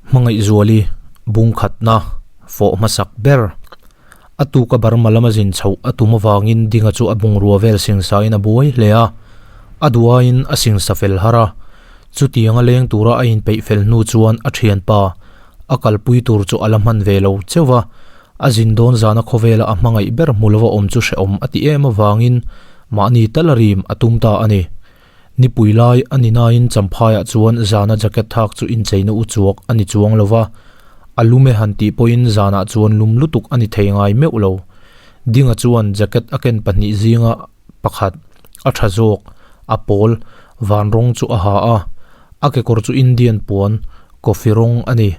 Hmangaihzuali bung khatna fawh hmasak ber. A tuka Burma lama zin chhoh a tum avangin Dinga chu a bungrua vel singsain a buai hle a, a duhaiin a singsa fel har a. Chutianga leng tura a inpeih fel hnu chuan a thianpa a kalpui tur chu a la hman ve lo cheuh va, a zin dawn zana khawvela a hmangaih ber hmu lova awm chu hrehawm a ti em avangin mahni tal a rim a tum ta a ni. Nipui lai a ni nain Champhaiah chuan zana jacket thak chu incheina u chuak a ni chuang lo va, a lum e han tih pawhin zanah chuan lum lutuk a ni thei ngai meuh lo. Dinga chuan jacket a ken pahnih zinga pakhat, a tha zawk, a pawl, van rawng chu a ha a, a kekawr chu Indian puan, coffee rawng a ni.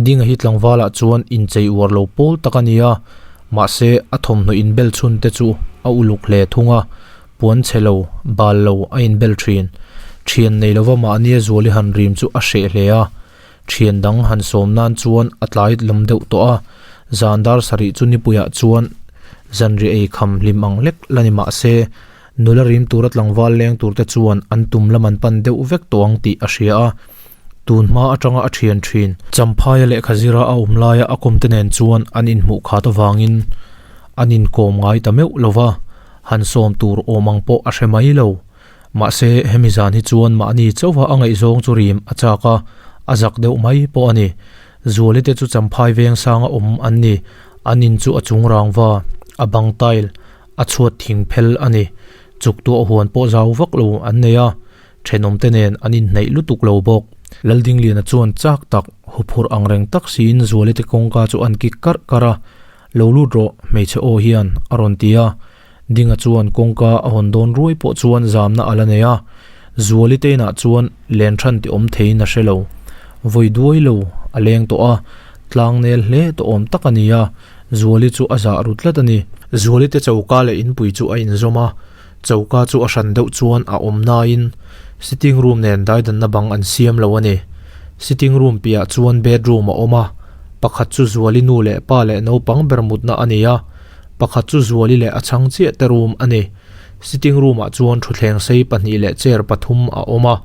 Dinga hi tlangvalah chuan inchei uar lo pawl tak a ni a, mahse a thawmhnaw inbel chhun te chu a uluk hle thung a, puan chhe lo, bal lo a inbel thin. Thian nei lova mahnia zuali han rim chu a hreh hle a, thian dang han sawm nan chuan a tlai lam deuh tawh a, zan dar sarih chu nipuiah chuan zanriah ei kham hlim ang hlek la ni mahse nula rim tura tlangval leng tur te chuan an tum lam an pan deuh vek tawh ang tih a hria a. Tun hma atanga a thian thin. Champhaia lehkha zira a awm laia a kawmte nen chuan an inhmuh khat avangin an inkawm ngai ta meuh lo va, han sawm tur awm ang pawh a hre mai lo. Mahse, hemi zan hi chuan mahni chauha a ngaihzawng chu rim a chak a, a zak deuh mai pawh a ni. Zualite chu Champhai veng sanga awm an ni. An in chu a chung rangva, a bang tile, a chhuat thing phel a ni. Chuktuah huan pawh zau vak lo an nei a. Thenawmte nen an inhnaih lutuk lo bawk. Laldingliana chuan chak tak, huphurh ang reng tak siin Zualite kawngka chu an kik karh karh a, Lo lut rawh, hmeichhe aw hian a rawn ti a. Dinga chuan kawngka a hawn dawn ruai pawh chuan zamna a la nei a, Zualite inah chuan len than ti awm theiin a hre lo. Vawi duai lo a leng tawh a, tlang nel hle tawh awm tak a ni a, Zuali chu a zah ru tlat a ni. Zualite choka leh inpui chu a inzawm a, Choka chu a hran deuh chuan a awm nain sitting room nen daidanna bang an siam lo a ni. Sitting room piahah chuan bedroom a awm a, pakhat chu Zuali nu leh pa leh naupang ber mutna a ni a, pakhat chu Zuali leh a chhang chiah te room a ni. Sitting room ah chuan thutthleng sei pahnih leh chair pathum a awm a,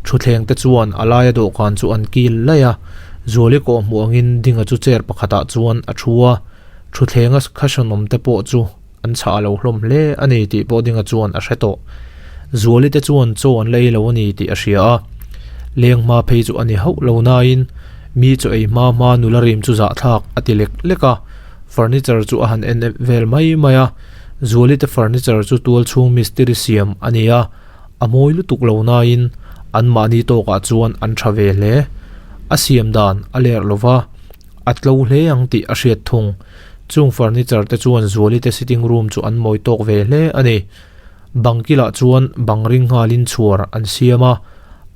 thutthleng te chuan a laia dawhkan chu an kil laih a, Zuali kawhhmuh angin Dinga chu chair pakhatah chuan a thu a, thutthleng a cushion awm te pawh chu An chhah lo hlawm hle a ni tih pawh Dinga chuan a hre tawh. Zuali te chuan chaw an la ei lo a ni tih a hria a. Leng hma phei chu a ni hauh lo nain mi chaw ei hma hma nula rim chu zahthlak a ti lek lek a. Furniture chu a han en vel mai mai a. Zuali te furniture chu tual chhung mistiri siam a ni a, a mawi lutuk lo nain anmahni tawkah chuan an tha ve hle. A siam dan a lerh lo va. A tlo hle ang tih a hriat thung. Chung furniture te chuan Zuali te sitting room chu an mawi tawk ve hle a ni. Bang kilah chuan bang ring nghalin chhuar an siam a,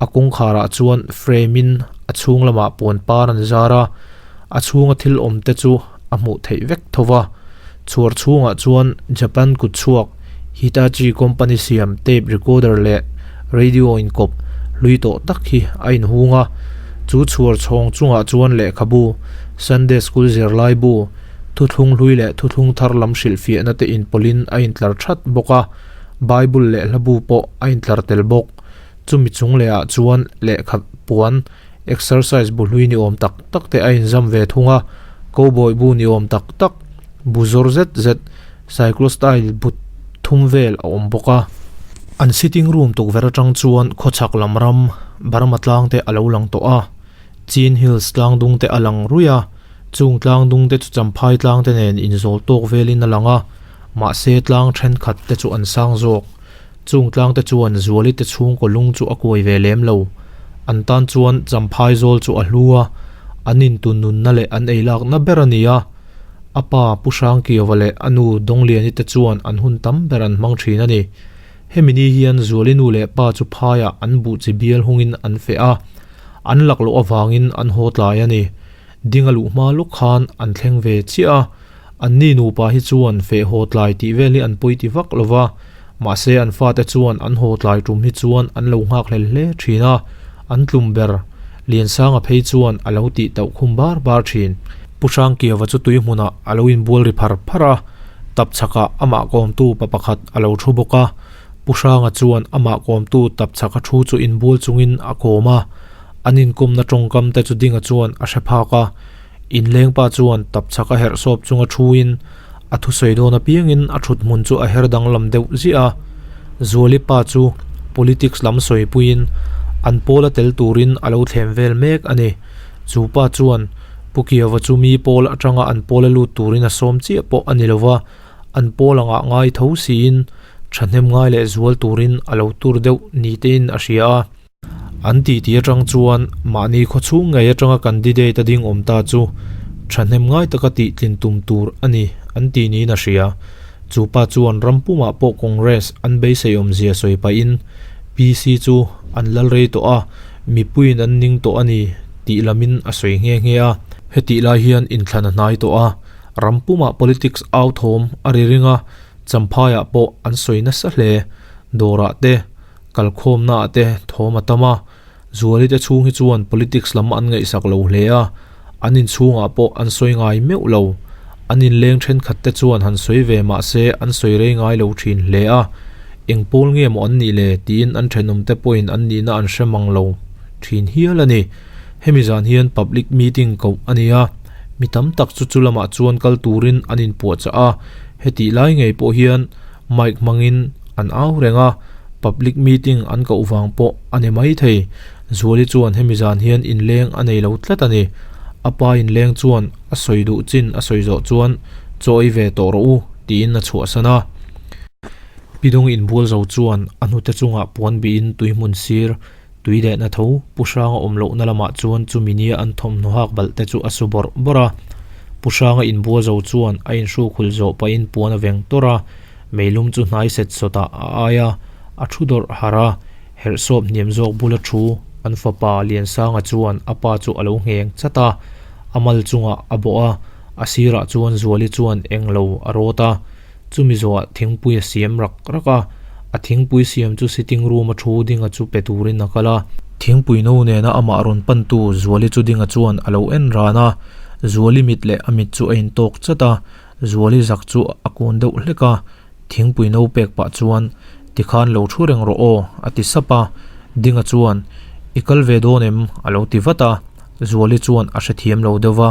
a kawngkharah chuan frame in a chhung lamah puan par an zar a, a chhunga thil awm te chu a hmuh theih vek tho va. Chhuar chhungah chuan Japan kut chhuak Hitachi company siam tape recorder leh radio inkawp hlui tawh tak hi a inhung a. Chu chhuar chhawng chungah chuan lehkhabu, Sunday school zirlai bu, thuthlung hlui leh thuthlung thar lam hrilhfiahna te inpawlhin a intlar that bawk a, Bible leh hlabu pawh a intlar tel bawk. Chumi chung lehah chuan lehkha puan, Exercise bu hlui ni awm tak tak te a inzam ve thung a, cowboy bu ni awm tak tak, bu zawr zet zet, cyclostyle bu thum vel a awm bawk a. An sitting room tukverh atang chuan khawchhak lam ram Burma tlang te a lo lang tawh a, Chin Hills tlang dung te a lang ruih a, chung tlang dung te chu Champhai tlang te nen inzawl tawk velin a lang a, mahse tlang thenkhat te chu an sang zawk. Chung tlangte chuan Zuali te chhungkaw lung chu a kuai ve lem lo. An tan chuan Champhai zawl chu a hlu a, an intun nunna leh an ei lakna ber a ni a. A pa Pu Hrangkiova leh a nu Dawngliani te chuan an hun tam ber an hmang thin a ni. Hemi ni hian Zuali nu leh pa chu phaiah an buh chi bial hungin an feh a, an lakloh avangin an haw tlai a ni. Ding a luh hma lawk khan an thleng ve chiah a, anni nupa hi chuan feh haw tlai tih vel hi an pawi ti vak lo va, mahse an fate chuan an haw tlai tum hi chuan an lo nghak hlel hle thin a, an tlum ber Liansanga phei chuan a lo tih tauh khum bar bar thin. Pu Hrangkiava chu tui hmunah a lo inbual ri phar phar a, tap chhakah amah kawmtu pa pakhat a lo thu bawk a, Pu Hranga chuan amah kawmtu tap chhaka thu chu inbual chungin a kawm a. An inkawmna tawngkam te chu Dinga chuan a hre phak a, inleng pa chuan tapchhak a herh sawp chunga thuin a thusawi dawn apiangin a thut hmun chu a her danglam deuh ziah a. Zuali pa chu politics lam sawipuiin an pawla tel turin a lo thlem vel mek a ni. Chu pa chuan Pu Kiava chu mi pawl atanga an pawla lut turin a sawm chiah pawh a ni lova, an pawl angah ngai tho siin thahnem ngai leh zual turin a lo tur deuh ni tein a hria a. An titi atang chuan mahni khawchhung ngei atanga candidate a ding awm ta chu thahnem ngai taka tih tlin tum tur a ni an ti niin a hria. Chu pa chuan ram pumah pawh Congress an beisei awmzia sawi pahin PC chu an lal rei tawh a, mipuiin an ning tawh a ni tih lamin a sawi nghe nghe a. Hetih lai hian inthlan a hnai tawh a, ram pumah politics au thawm a ri ring a, Champhaiah pawh an sawi nasa hle. Dawrah te. Kalkhawmna ah te thawm a tam a, Zuali te chhung hi chuan politics lam an ngaihsak lo hle a, an inchhungah pawh an sawi ngai meuh lo. An inleng thenkhat te chuan han sawi ve mah se an sawi rei ngai lo thin hle a, eng pawl nge maw an nih le tiin an thenawm te pawhin an nihna an hre mang lo thin hial a ni. Hemi zan hian public meeting koh a ni a, mi tam tak chu chu lamah chuan kal turin an inpuahchah a, hetih lai ngei pawh hian Mic hmangin an au reng a, public meeting an koh vang pawh a ni maithei. Zuali chuan hemi zan hian inleng a nei lo tlat a ni. A pa inleng chuan a sawi duh chin a sawi zawh chuan chaw ei ve tawh rawh u tiin a chhuahsan a. Pidung inbual zo chuan a hnute chungah puan bihin tui hmun sir tui lehna tho Pu Hranga awm lohna lamah chuan chumi nia an thawmhnaw hak balh te chu a su bawrh bawrh a. Pu Hranga inbual zo chuan a inhrukhul zawh pahin puan a veng tawrh a, meilum chu hnai set sawtah a ai a, a thu dawrh harh a, herhsawp hniam zawk bula thu an fapa Liansanga chuan a pa chu a lo ngheng chat a, a mal chungah a bawh a, a sirah chuan Zuali chuan englo a rawt a. Chumi zawhah thingpui a siam rak rak a, a thingpui siam chu sitting room a thu Dinga chu pe turin a kal a. Thingpui no nena amah rawn pantu Zuali chu Dinga chuan a lo en ran a, Zuali mit leh a mit chu a intawk chat a, Zuali zak chu a kun deuh hlek a, thingpui no pek pah chuan tikhan lo thu reng rawh aw a ti sap a, Dinga chuan I kal ve dawn em? a lo ti vat a. Zuali chuan a hrethiam lo deuh va,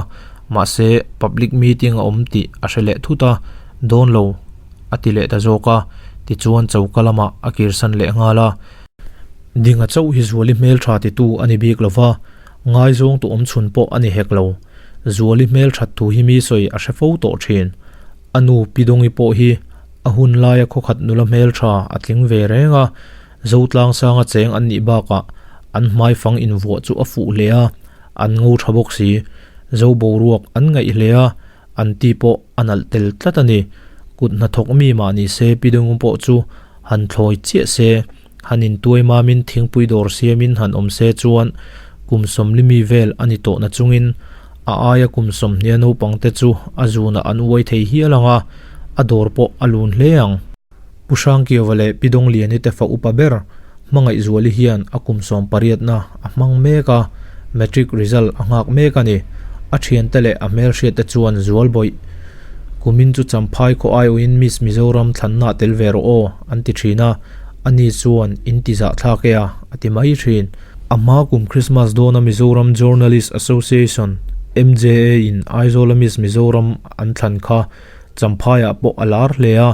mahse public meeting a awm tih a hre leh thut a, dawn lo a ti leh ta zawk a, tichuan choka lamah a kirsan leh nghal a. Dinga chauh hi Zuali hmeltha titu a ni bik lo va, ngaizawng tu awm chhun pawh a ni hek lo. Zuali hmelthat thu hi mi sawi a hre fo tawh thin. A nu Pi Dawngi pawh hi a hun laia khawkhat nula hmeltha a tling ve reng a, Zotlangsanga cheng an nih bakah an hmaifang invuah chu a fuh hle a, an ngo tha bawk si. Zo boruak an ngaih hle a, an ti pawh a nalh tel tlat a ni. Kut hnathawk mi mah ni se Pidungu pawh chu han thlawi chiah se, han intuai mamin thingpui dawr siamin han awm se chuan kum sawmli mi vel a ni tawh nachungin a aia kum sawmhnia naupangte chu a zunah an uai thei hial ang a, a dawr pawh a lun hle ang. Pu Hrangkiova leh Pi Dawngliani te fa upa ber Hmangaihzuali hian a kum sawmpariatna a hmang mek a, matric result a nghak mek a ni. A thiante leh a hmelhriatte chuan zual bawih, Kumin chu Champhai khaw aiawhin Miss Mizoram thlanna tel ve rawh aw, an ti thin a, ani chuan in ti zahthlak e a, a ti mai thin. A hma kum Christmas dawna Mizoram Journalist Association, MJA, in Aizawla Miss Mizoram an thlan kha Champhaiah pawh a lar hle a,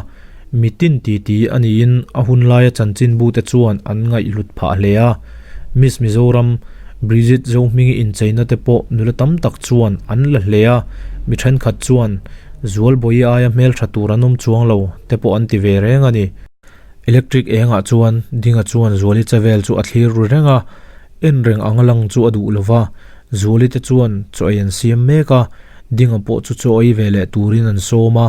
mitin titi a niin a hun laia chanchinbute chuan an ngaihhlut phah hle a. Miss Mizoram, Bridget Zohmingi incheina te pawh nula tam tak chuan an la hle a, mi thenkhat chuan Zualbawi aia hmeltha tur an awm chuang lo te pawh an ti ve reng a ni. Electric engah chuan Dinga chuan Zuali che vel chu a thlir ru reng a, en reng anga lang chu a duh lo va, Zuali te chuan chaw ei an siam mek a, Dinga pawh chu chaw ei ve leh turin an sawm a,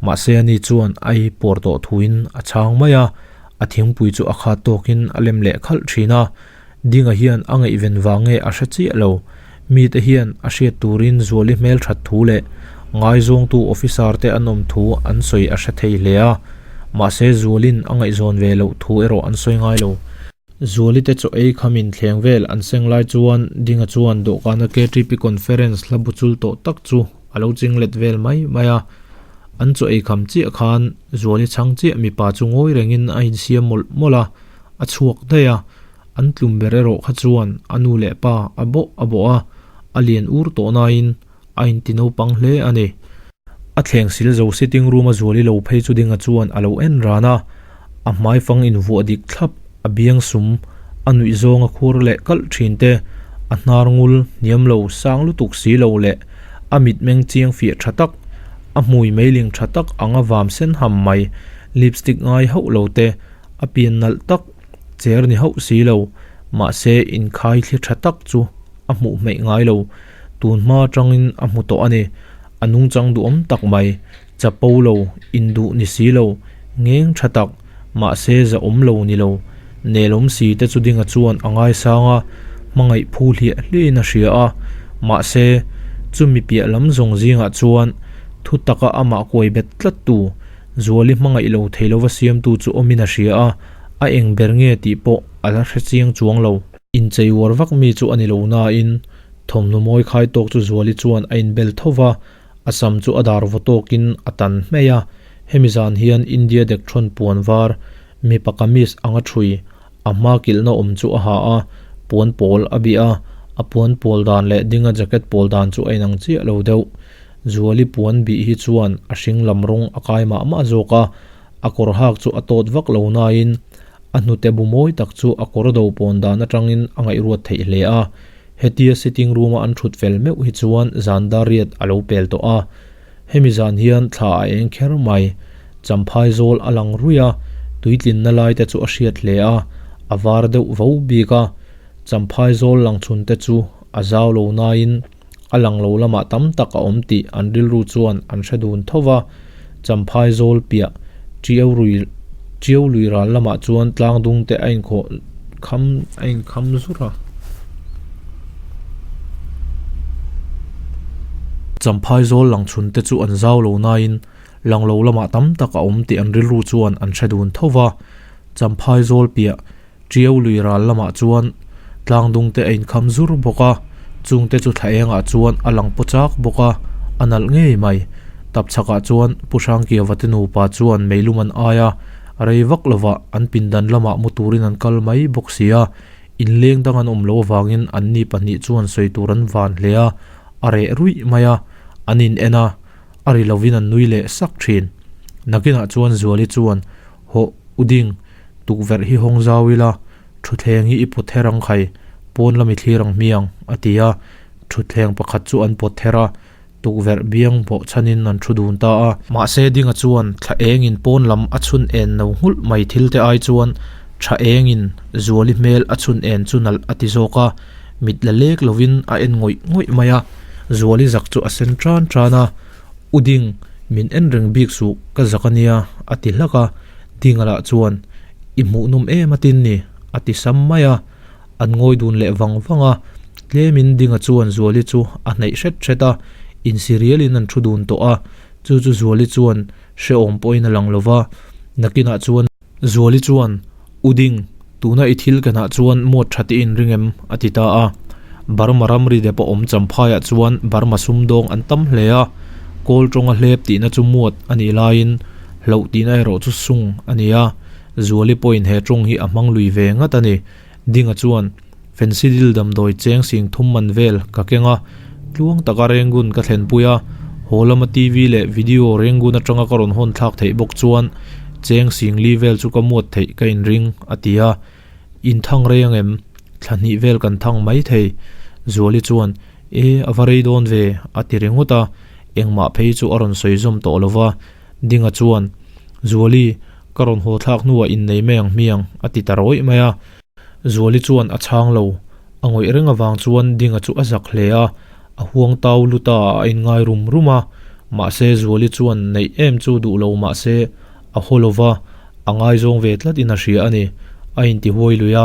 mahse ani chuan a ei pawr tawh thuin a chhang mai a, a thingpui chu a khat tawkin a lem leh khalh thin a. Dinga hian a ngaihven vang nge a hre chiah lo. Mite hian a hriat turin Zuali hmelthat thu leh ngaizawngtu officer te an awm thu an sawi a hre thei hle a, mahse Zualin a ngaihzawn ve loh thu erawh an sawi ngai lo. Zuali te chaw ei khamin thleng vel an seng lai chuan Dinga chuan dawhkana KTP conference hla bu chul tawh tak chu a lo ching let vel mai mai a. An chaw ei kham chiah khan Zuali chhang chiah mipa chu ngawi rengin a insiam mawlh mawlh a, a chhuak daih a. An tlum ber erawh kha chuan a nu leh pa a bawh a bawh a, a lian ur tawh nain a inti naupang hle a ni. A thleng sil zo sitting room a zuali lo phei chu Dinga chuan a lo en ran a, a hmaifang invuah dik thlap, a biang sum, a nuih zawng a khur leh kalh thin te, a hnar ngul, hniam lo, sang lutuk si lo leh a mitmeng chiang fiah tha tak, a hmui meiling tha tak anga vam sen ham mai, lipstick ngai hauh lo te, a pian nalh tak, cher ni hauh si lo, mahse inkhai thli tha tak chu a hmuh hmeih ngai lo, tun hma atangin a hmu tawh a ni. A nungchang duhawm tak mai, chapo lo, induh ni si lo, ngeng tha tak, mahse zahawm lo ni lo, nelawm si te chu Dinga chuan a ngaisang a, hmangaih phu hliah hliahin a hria a, mahse chumi piah lam zawng zingah chuan thu taka amah kuai bet tlat tu, Zuali hmangaih lo thei lova siamtu chu awmin a hria a, a eng ber nge tih pawh a la hre chiang chuang lo. Inchei uar vak mi chu a ni lo nain, thawmhnaw mawi khai tawk chu Zuali chuan a inbel tho va, a sam chu a dar vaw tawkin a tan hmei a. Hemi zan hian India Dekthawn puan var, mipa kamis anga ṭhui, a hma kilhna awm chu a ha a, puan pawl a bih a, a puan pawl dan leh dinga jacket pawl dan chu a inang chiah lo deuh. Zuali puan bih hi chuan a hring lam rawng a kai mah mah zawk a, a kawr hak chu a tawt vak lo nain a hnute bu mawi tak chu a kawr do pawn dan atangin a ngaihruat theih hle a. Hetia sitting room a an thut fel meuh hi chuan zan dar riat a lo pel tawh a. Hemi zan hian thla a eng kher mai. Champhai zawl a lang ruih a, tuitlinna lai te chu a hriat hle a, a var deuh vo bik a. Champhai zawl lang chhun te chu a zau lo nain, A lang lo lamah tam tak a awm tih an rilru chuan an hre dun tho va, Champhai zawl piah Tiau rui Tiau lui ral lamah chuan tlang dung te a inkhawh kham a inkham zur a. Champhai zawl lang chhun te chu an zau lo nain lang lo lamah tam tak a awm tih an rilru chuan an hre dun tho va, Champhai zawl piah Tiau lui ral lamah chuan tlang dung te a inkham zur bawk a, chung te chu thla engah chuan a lang paw chak bawk a, a nalh ngei mai. Tap chhakah chuan Pu Hrangkiava te nupa chuan meilum an ai a, rei vak lovah an pindan lamah mu turin an kal mai bawk si a, inleng dang an awm loh avangin anni pahnih chuan sawi tur an van hle a, a reh ruih mai a, an in en a, a ri lovin an nui leh sak thin. Nakinah chuan Zuali chuan, Hawh, U Ding, Tukverh hi hawng zau ila, thutthleng hi i pawt her ang khai, pawn lam i thlir ang hmiang, a ti a. Thutthleng pakhat chu an pawt her a, tukverh biang bawh chhanin an thu dun ta a. Mahse Dinga chuan thla engin pawn lam a chhun en no nghulh mai thil te ai chuan tha engin Zuali hmel a chhun en chu nalh a ti zawk a, mit la lek lovin a en ngawih ngawih mai a. Zuali zak chu a sen tan tan a, U Ding, min en reng bik suh, ka zak a nia, a ti hlak a. Dinga lah chuan, I hmuhnawm em atin ni? a ti sam mai a. An ngawi dun leh vang vang a. Tlemin Dinga chuan Zuali chu a hnaih hret hret a, insi rialin an thu dun tawh a. Chu chu Zuali chuan hrehawm pawhin a lang lo va. Nakinah chuan Zuali chuan, U Ding, tuna i thil kenah chuan muat tha te in ring em? a ti ta a. Burma ramri dep a awm Champhaiah chuan Burma sumdawng an tam hle a, Kawl tawnga hlep tihna chu muat a nih laiin hlauh tihna erawh chu sung a ni a, Zuali pawhin he tawng hi a hmang lui ve ngat a ni. Dinga chuan, Fensidil damdawi cheng sing thum man vel ka keng a, tluang taka Rangoon ka thlenpui a, haw lama TV leh video Rangoon atanga ka rawn hawn thlak theih bawk chuan cheng sing li vel chu ka muat theih ka inring, a ti a. In thang rei ang em? Thla hnih vel kan thang mai thei. Zuali chuan, E, a va rei dawn ve, a ti ringawt a, engmah phei chu a rawn sawi zawm tawh lo va. Dinga chuan, Zuali, ka rawn haw thlak hnuah innei mai ang hmiang, a ti ta rawih mai a. Zuali chuan a chhang lo. A ngawih reng avang chuan Dinga chu a zak hle a, a huang tau lu ta ah a inngai rum rum a. Mahse Zuali chuan neih em chu duh lo mahse a haw lo va, a ngaizawng ve tlat in a hria a ni. A intihuai lui a,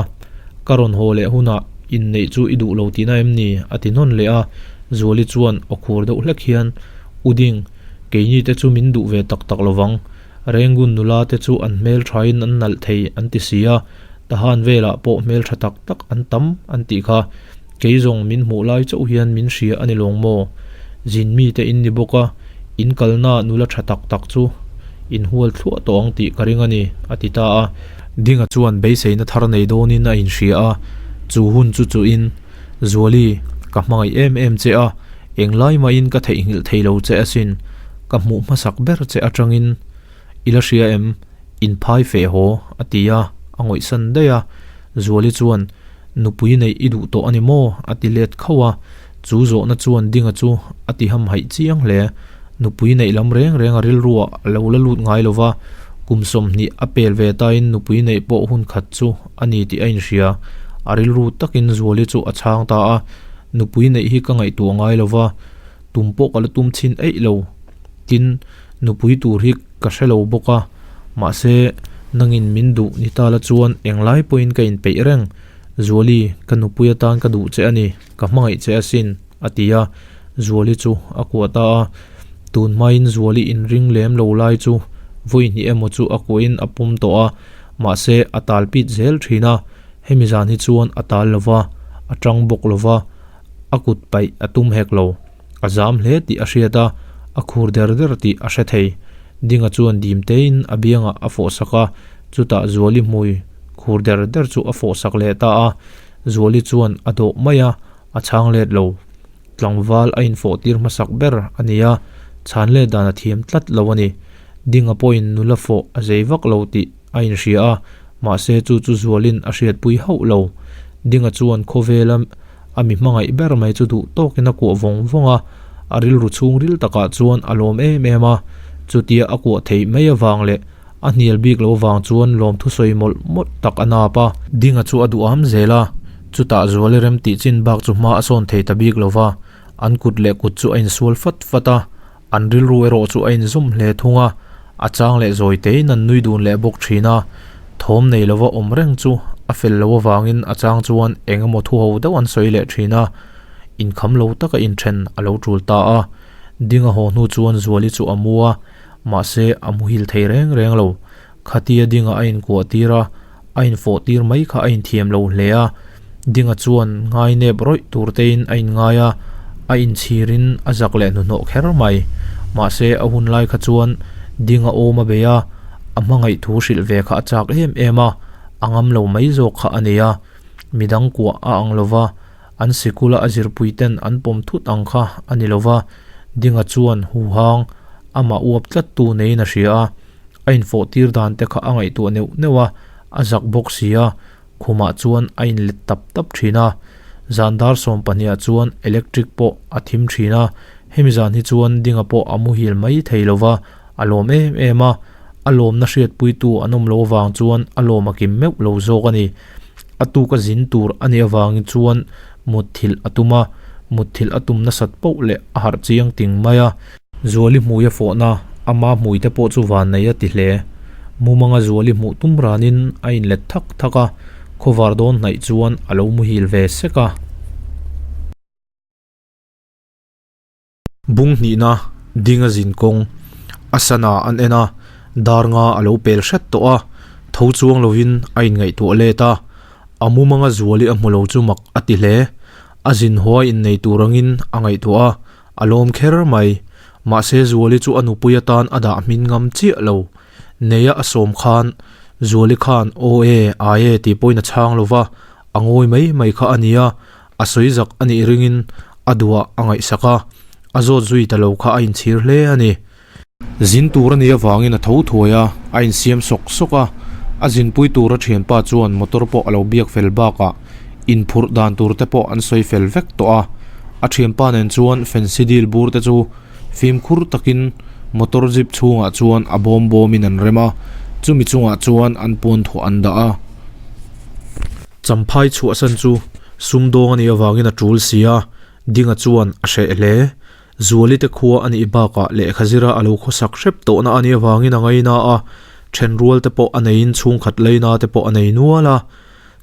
Ka rawn haw leh hunah inneih chu i duh lo tihna em ni? a ti hnawn leh a. Zuali chuan aw khur deuh hlek hian, U Ding, keini te chu min duh ve tak tak lo vang. Rengun nula te chu an hmelthain an nalh thei an ti si a. Tahan velah pawh hmeltha tak tak an tam an tih kha. Kei zawng min hmuh lai chauh hian min hria a ni lawng maw? Zin mite in ni bawk a, in kalna nula tha tak tak chu in hual thluah tawh ang tih ka ring a ni, a ti ta a. Dinga chuan beiseina thar nei dawnin a inhria a, chu hun chu chuhin, Zuali, ka hmangaih em em che a, englai mahin ka theihnghilh thei lo che asin, ka hmuh hmasak ber che atangin i la hria em? Inphai feh haw, a ti a, a ngawihsan daih a. Zuali chuan, Nupui neih i duh tawh a ni maw? a ti let khauh a, chu zawhna chuan Dinga chu a ti hamhaih chiang hle. Nupui neih lam reng reng a rilruah a lo la lut ngai lo va, kum 20 a pel ve tain nupui neih pawh hun khat chu a ni tih a inhria. A rilru takin Zuali chu a chhang ta a, Nupui neih hi ka ngaihtuah ngai lo va, tum pawh ka la tum chhin eih lo. Tin, nupui tur hi ka hre lo bawk a, mahse, nangin min duh ni ta la chuan englai pawhin ka inpeih reng. Zuali, ka nupui atan ka duh che a ni, ka hmangaih che asin, a ti a, Zuali chu a kuah ta a. Tun hmain Zuali inring lem lo lai chu vawi hnih emaw chu a kuahin a pawm tawh a, mahse, a tal pit zel thin a, hemi zan hi chuan a tal lo va, a tang bawk lo va, a kut paih a tum hek lo. A zam hle tih a hriat a, a khur der der tih a hre thei. Dinga chuan dim tein a biangah a fawhsak a, chutah Zuali hmui khur der der chu a fawhsak leh ta a. Zuali chuan a dawh mai a, a chhang let lo. Tlangval a infawh tir hmasak ber a ni a, chhan let dan a thiam tlat lo a ni. Dinga pawhin nula fawh a zei vak lo tih a inhria a, mahse chu chu Zualin a hriatpui hauh lo. Dinga chuan khawvela A mi hmangaih ber mai chu duh tawkin a kuah vawng vawng a, a rilru chhungril takah chuan a lawm em em a. Chutia a kuah theih mai avang leh a hnial bik loh avang chuan lawmthu sawi mawlh mawlh tak a nap a. Dinga chu a duham zel a, chutah Zuali rem tih chin bak chu hma a sawn thei ta bik lo va, an kut leh kut chu a insual fat fat a, an rilru erawh chu a inzawm hle thung a, a chang leh zawi tein an nui dun leh bawk thin a, thawm nei lova awm reng chu a fel lo avangin a chang chuan eng emaw thu ho deuh an sawi leh thin a, inkham lo taka inthen a lo tul ta a, Dinga haw hnu chuan Zuali chu a mu a, mahse a muhil thei reng reng lo, Khatia Dinga a inkuah tir a, a infawh tir mai kha a inthiam lo hle a, Dinga chuan ngai nep rawih tur tein a inngai a, a inchhirin a zak leh hnuhnawh kher mai. Mahse a hun lai kha chuan Dinga awm a bei a, a hmangaih thu hrilh ve kha a chak em em a, a ngam lo mai zawk kha a ni a. Midang kuah a ang lo va, an sikula a zirpui ten an pawm thut ang kha a ni lo va, Dinga chuan huhang amah uap tlat tu neiin a hria a. A infawh tir dan te kha a ngaihtuah neuh neuh a, a zak bawk si a, khumah chuan a inlet tap tap thin a. Zan dar 12 ah chuan electric pawh a thim thin a, hemi zan hi chuan Dinga pawh a muhil mai thei lo va, a lawm em em a, a lawmna hriatpuitu an awm loh avang chuan a lawm a kim meuh lo zawk a ni. A tuk a zin tur a nih avangin chuan mutthilh a tum a, mutthilh a tum nasat poh leh a harh chiang ting mai a. Zuali hmui a fawhna, ama hmui te pawh chu vannei a ti hle. Mumanga Zuali hmuh tum ranin a inlet thak thak a, khawvar dawn hnaih chuan a lo muhil ve sek a. Bung hnihna ding a zin kawng a sana an en a, dar nga a lo pel hret tawh a, tho chuang lovin a inngaihtuah let a, a mumanga Zuali a hmu lo chu mak a ti hle. A zin haw a innei tur angin a ngaihtuah a, A lawm kher mai. Mahse Zuali chu a nupui atan a dah hmin ngam chiah lo. Neia a sawm khan Zuali khan aw e, ai e tih pawhin a chhang lo va, a ngawi mai mai kha a nia, a sawi zak a nih ringin a duhah a ngaihsak a, a zawt zui ta lo kha a inchhir hle a ni. Zin tur a nih avangin a tho thuai a, a insiam sawk sawk a. A zinpui tura thianpa chuan motor pawh a lo biak fel bakah inphurh dan tur te pawh an sawi fel vek tawh a. A thianpa nen chuan Phensidyl bur te chu fimkhur takin motor jeep chhungah chuan a bawm bawmin an rem a, chumi chungah chuan an puan thuah an dah a. Champhai chhuahsan chu sumdawng a nih avangin a tul si a, Dinga chuan a hreh hle. Zuali te khua a nih bakah lehkha zira a lo khawsak hrep tawhna a nih avangin a ngaina a, thenrual te pawh a neiin chhungkhat leina te pawh a nei nual a.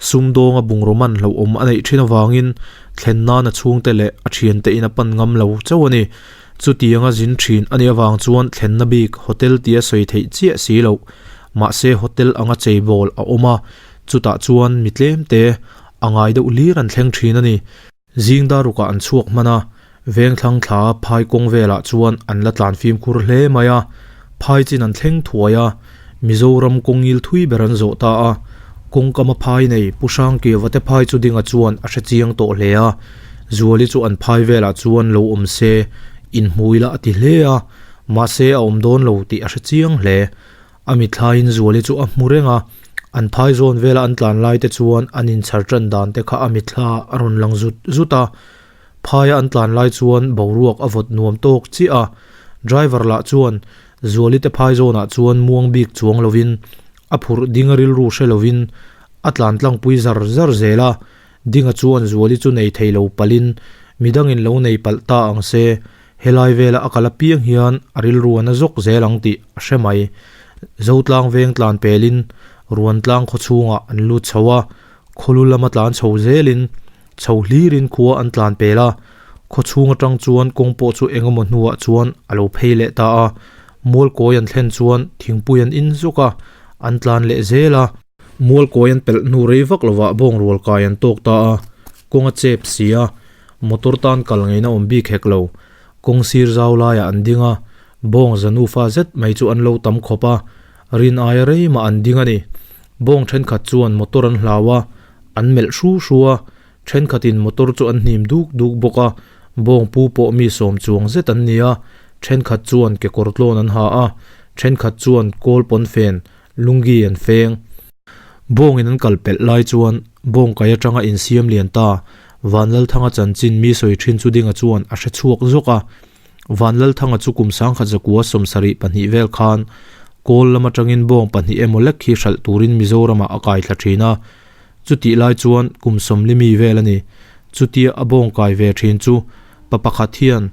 Sumdawnga bungraw man hlauhawm a neih thin avangin thlen nan a chhungte leh a thiante in a pan ngam lo chauh a ni. Chutianga zin thin a nih avang chuan thlenna bik hotel tia sawi theih chiah si loh. Mahse hotel anga cheibawl a awm a, chutah chuan mi tlemte a ngai deuh hlir an thleng thin a ni. Zing darukah an chhuak hman a, vengthlang thla phai kawng velah chuan an la tlan fimkhur hle mai a, phai chin an thleng thuai a, Mizoram kawngil thui ber an zawh ta a. Kawngkama phai nei Pu Hrangkiava te phai chu Dinga chuan a hre chiang tawh hle a, Zuali chu an phai velah chuan lo awm se, inhmui la a ti hle a, mahse a awm dawn lo tih a hre chiang hle. A mithlaiin Zuali chu a hmu reng a, an phai zawn vela an tlan lai te chuan an inchhar tan dan te kha a mithla a rawn lang zut zut a. Phaia an tlan lai chuan boruak a vawt nuam tawk chiah a, driver lah chuan Zuali te phai zawnah chuan muang bik chuang lovin a phurh ding a rilru hre lovin a tlan tlangpui zar zar zel a, Dinga chuan Zuali chu nei thei lo palhin midangin lo nei palh ta ang se, helai vela a kal apiang hian a rilru a na zawk zel ang tih a hre mai. Zotlang veng tlan pelin Ruantlang khaw chhungah an lut chho a, khawlu lama tlan chho zelin chho hlirin khua an tlan pel a, khaw chhung atang chuan kawng pawh chu eng emaw hnuah chuan a lo phei leh ta a, Mualkawi an thlen chuan thingpui an in zuk a, an tlan leh zel a. Mualkawi an pelh hnu rei vak lovah bawng rual kai an tawk ta a, kawng a chep si a, motor tan kal ngeina awm bik hek lo. Kawng sir zau laiah an ding a, bawng za nufa zet mai chu an lo tam khawp a, rin aia rei mah an ding a ni. Bawng thenkhat chuan motor an hlau a, an melh hru hru a, thenkhatin motor chu an hnim duk duk bawk a, bawng pu pawh mi sawm chuang zet an ni a, thenkhat chuan kekawr tlawn an ha a, thenkhat chuan kawl pawnfen lungi an feng. Bawngin an kal pelh lai chuan bawng kai atanga insiam lian ta Vanlalthanga chanchin mi sawi thin chu Dinga chuan a hre chhuak zawk a. Vanlalthanga chu kum sangkhat zakua 72 vel khan kawl lam atangin bawng pahnih emaw lek hi hralh turin Mizoramah a kai thla thin a. Chutih lai chuan kum sawmli mi vel a ni. Chutia a bawng kai ve thin chu pa pakhat hian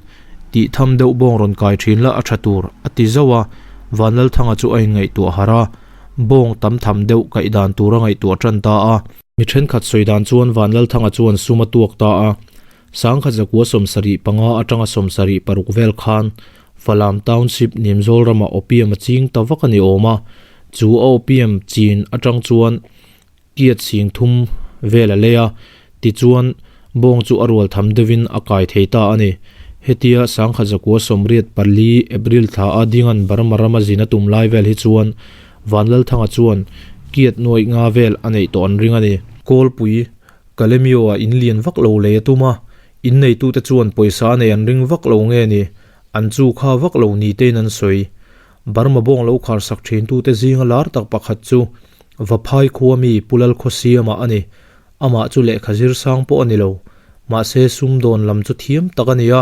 tih tham deuh bawng rawn kai thin la a tha tur a ti zauh a, Vanlalthanga chu a inngaihtuah harh a, bawng tam tham deuh kaih dan tur a ngaihtuah tan ta a. Mi thenkhat sawi dan chuan Vanlalthanga chuan sum a tuak ta a, Sangkhat zakua 75 atanga 76 vel khan Falam Township Nimzawl ramah opium a ching ta vak a ni awm a, chu a opium chin atang chuan kiat sing thum vel a lei a, tichuan bawng chu a rual tham deuhin a kai thei ta a ni. Hetia Sangkhat zakua 84 April thla a Dingan Burma rama zin a tum lai vel hi chuan Vanlalthanga chuan kiat nuaih nga vel a neih tawh an ring a ni. Kawlpui Kalemio-ah in lian vak lo lei a tum a, in neitute chuan pawisa a nei an ring vak lo nge ni, an chu kha vak lo ni tein an sawi. Burma bawng lo khar sak thintute zinga lar tak pakhat chu Vaphai khua mi Pu Lalkhawsiama a ni. Amah chu lehkha zir sang pawh a ni lo. Mahse sumdawn lam chu thiam tak a ni a,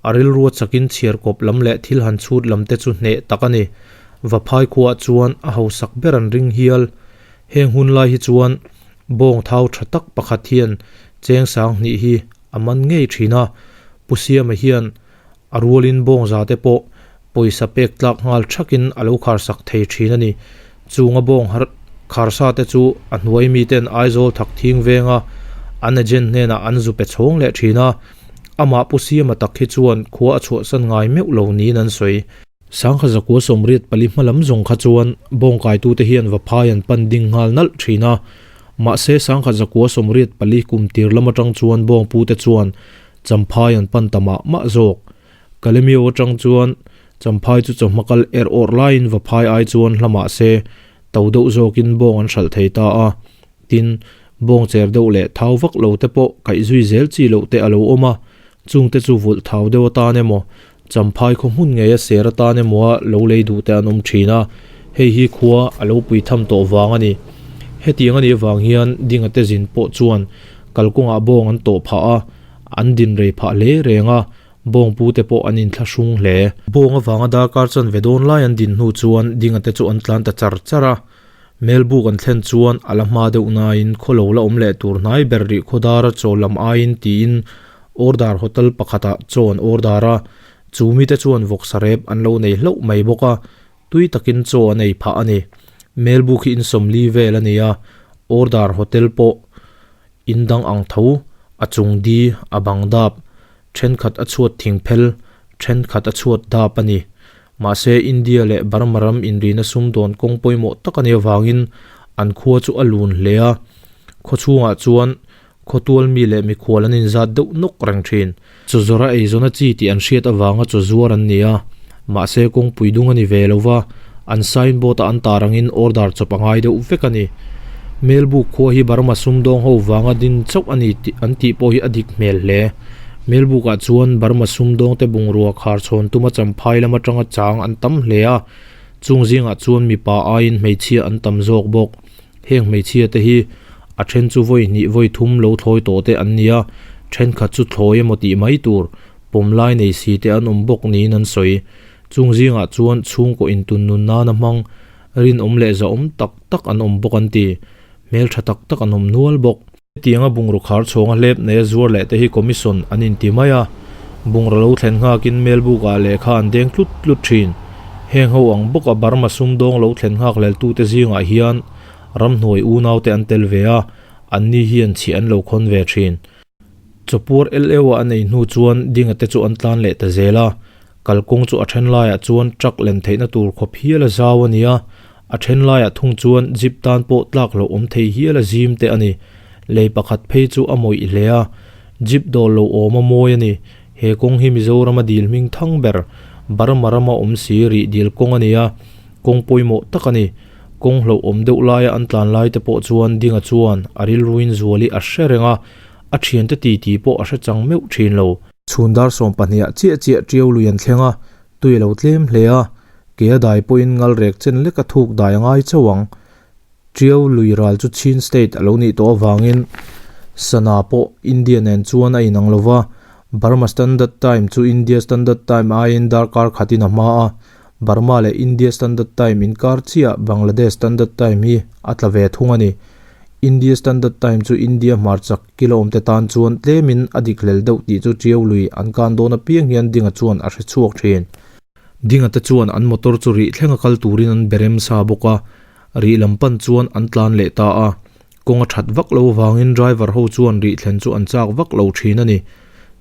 a rilrua chakin chhiarkawp lam leh thil han chhut lam te chu hneh tak a ni. Vaphai khuaah chuan a hausak ber an ring hial. Heng hun lai hi chuan bawng thau tha tak pakhat hian cheng sang hnih hi a man ngei thin a, Pu Siama hian a rualin bawng za te pawh pawisa pek tlak nghal thakin a lo kharsak thei thin a ni. Chunga bawng har kharsa te chu a hnuai miten Aizawl thak thing venga an agent hnenah an zu pe chhawng leh thin a, amah Pu Siama tak hi chuan khua a chhuahsan ngai meuh lo niin an sawi. Sangkhat zakua 84 hma lam zawng kha chuan bawng kaitute hian Vaphai an pan ding nghal nalh thin a. Mahse sangkhat zakua 84 kum tir lam atang chuan bawng pute chuan Champhai an pan ta mah mah zawk. Kalemio atang chuan Champhai chu chawhma kal er awrh laiin Vaphai ai chuan hla mah se to deuh zawkin bawng an hralh thei ta a. Tin, bawng cher deuh leh thau vak lo te pawh kaih zui zel chi loh te a lo awm a, chungte chu vulh thau deuh atan emaw, Champhai khaw hmun ngeia ser atan emawa lo lei duh te an awm thin a, hei hi khua a lo pui tham tawh vang a ni. Hetiang a nih avang hian Dinga te zin pawh chuan kalkawngah bawng an tawh phah a, an din rei phah hle reng a, bawng pu te pawh an inthlahrung hle. Bawng avanga darkar chanve dawn lai an din hnu chuan Dinga te chu an tlan ta char char a, Melbuk an thlen chuan a la hma deuh nain khaw lo la awm leh tur hnai ber rih khaw dara chaw lam aiin tiin order hotel pakhatah chaw an order a, chu mite chuan vawksa rep an lo nei hlauh mai bawk a, tui takin chaw an ei phah a ni. Melbuk hi insawmli vel a ni a, order hotel pawh in dang ang tho, a chung di, a bang dap, thenkhat a chhuat thing phel, thenkhat a chhuat dap a ni. Mahse, India leh Burma ram inrina sumdawn kawng pawimawh tak a nih avangin an khua chu a lun hle a, khaw chhungah chuan khawtual mi leh mikhual an inzat deuh nawk reng thin. Chaw zawrh a eizawn a chi tih an hriat avanga chaw zuar an ni a, mahse kawngpui dung a ni ve lo va, an signboard-a an tar angin order chawp a ngai deuh vek a ni. Melbuk khua hi Burma sumdawng ho vanga din chauh a ni tih an tih pawh hi a dik hmel hle. Melbukah chuan Burma sumdawngte bungrua khar chhawn tuma champhai lam atanga chang an tam hle a, chung zingah chuan mipa aiin hmeichhia an tam zawk bawk. Heng hmeichhia te hi a then chu vawi hnih vawi thum lo thlawi tawh te an ni a, thenkhat chu thlawi emaw tih mai tur pawm lai nei si te an awm bawk niin an sawi. Chung zingah chuan chhungkaw intun nun nana hmang rinawm leh zahawm tak tak an awm bawk an ti. Hmeltha tak tak an awm nual bawk. Hetianga bungraw khar chhawnga hlep neia zuar leh te hi commission an inti mai a, bungraw lo thlen nghakin Melbuk-ah lehkha an deng tlut tlut thin. Heng ho ang bawka Burma sumdawng lo thlen nghak leltute zingah hian ramhnuai unaute an tel ve a, anni hian chhiah an lo khawn ve thin. Chawpuar LAO-a an ei hnu chuan Dinga te chu an tlan leh ta zel a, kalkawng chu a then laiah chuan truck len theihna tur khawp hial a zau a ni a, a then laiah thung chuan jeep tan pawh tlak loh awm thei hial a zim te a ni. Lei pakhat phei chu a mawih hle a, jeep dawl lo awm a mawi a ni. He kawng hi Mizorama dil hming thang ber Burma rama awm si rih dil kawng a ni a, kawng pawimawh tak a ni. Kawng hlauhawm deuh laia an tlan lai te pawh chuan Dinga chuan a rilruin Zuali a hre reng a, a thiante titi pawh a hre chang meuh thin lo. Chhun dar sawm pahniha chiah chiah ṭiau lui an thleng a, tui a lo tlem hle a, ke a dai pawhin ngalrek chen lek a thuk dai a ngai chauh ang. Ṭiau lui ral chu Chin State a lo nih tawh avangin Sana pawh India nen chuan a inang lo va, Burma Standard Time chu India Standard Time aiin darkar khatin a hma a, Burma leh India Standard Time inkar chiah Bangladesh Standard Time hi a tla ve thung a ni. India Standard Time chu India hmarchak kil a awmte tan chuan tlemin a dik hlel deuh tih chu Ṭiau lui an kan dawn apiang hian Dinga chuan a hre chhuak thin. Dinga te chuan an motor chu rih thlenga kal turin an berem sa bawk a, rih lam pan chuan an tlan leh ta a. Kawng a that vak lo avangin driver ho chuan rih thlen chu an chak vak lo thin a ni.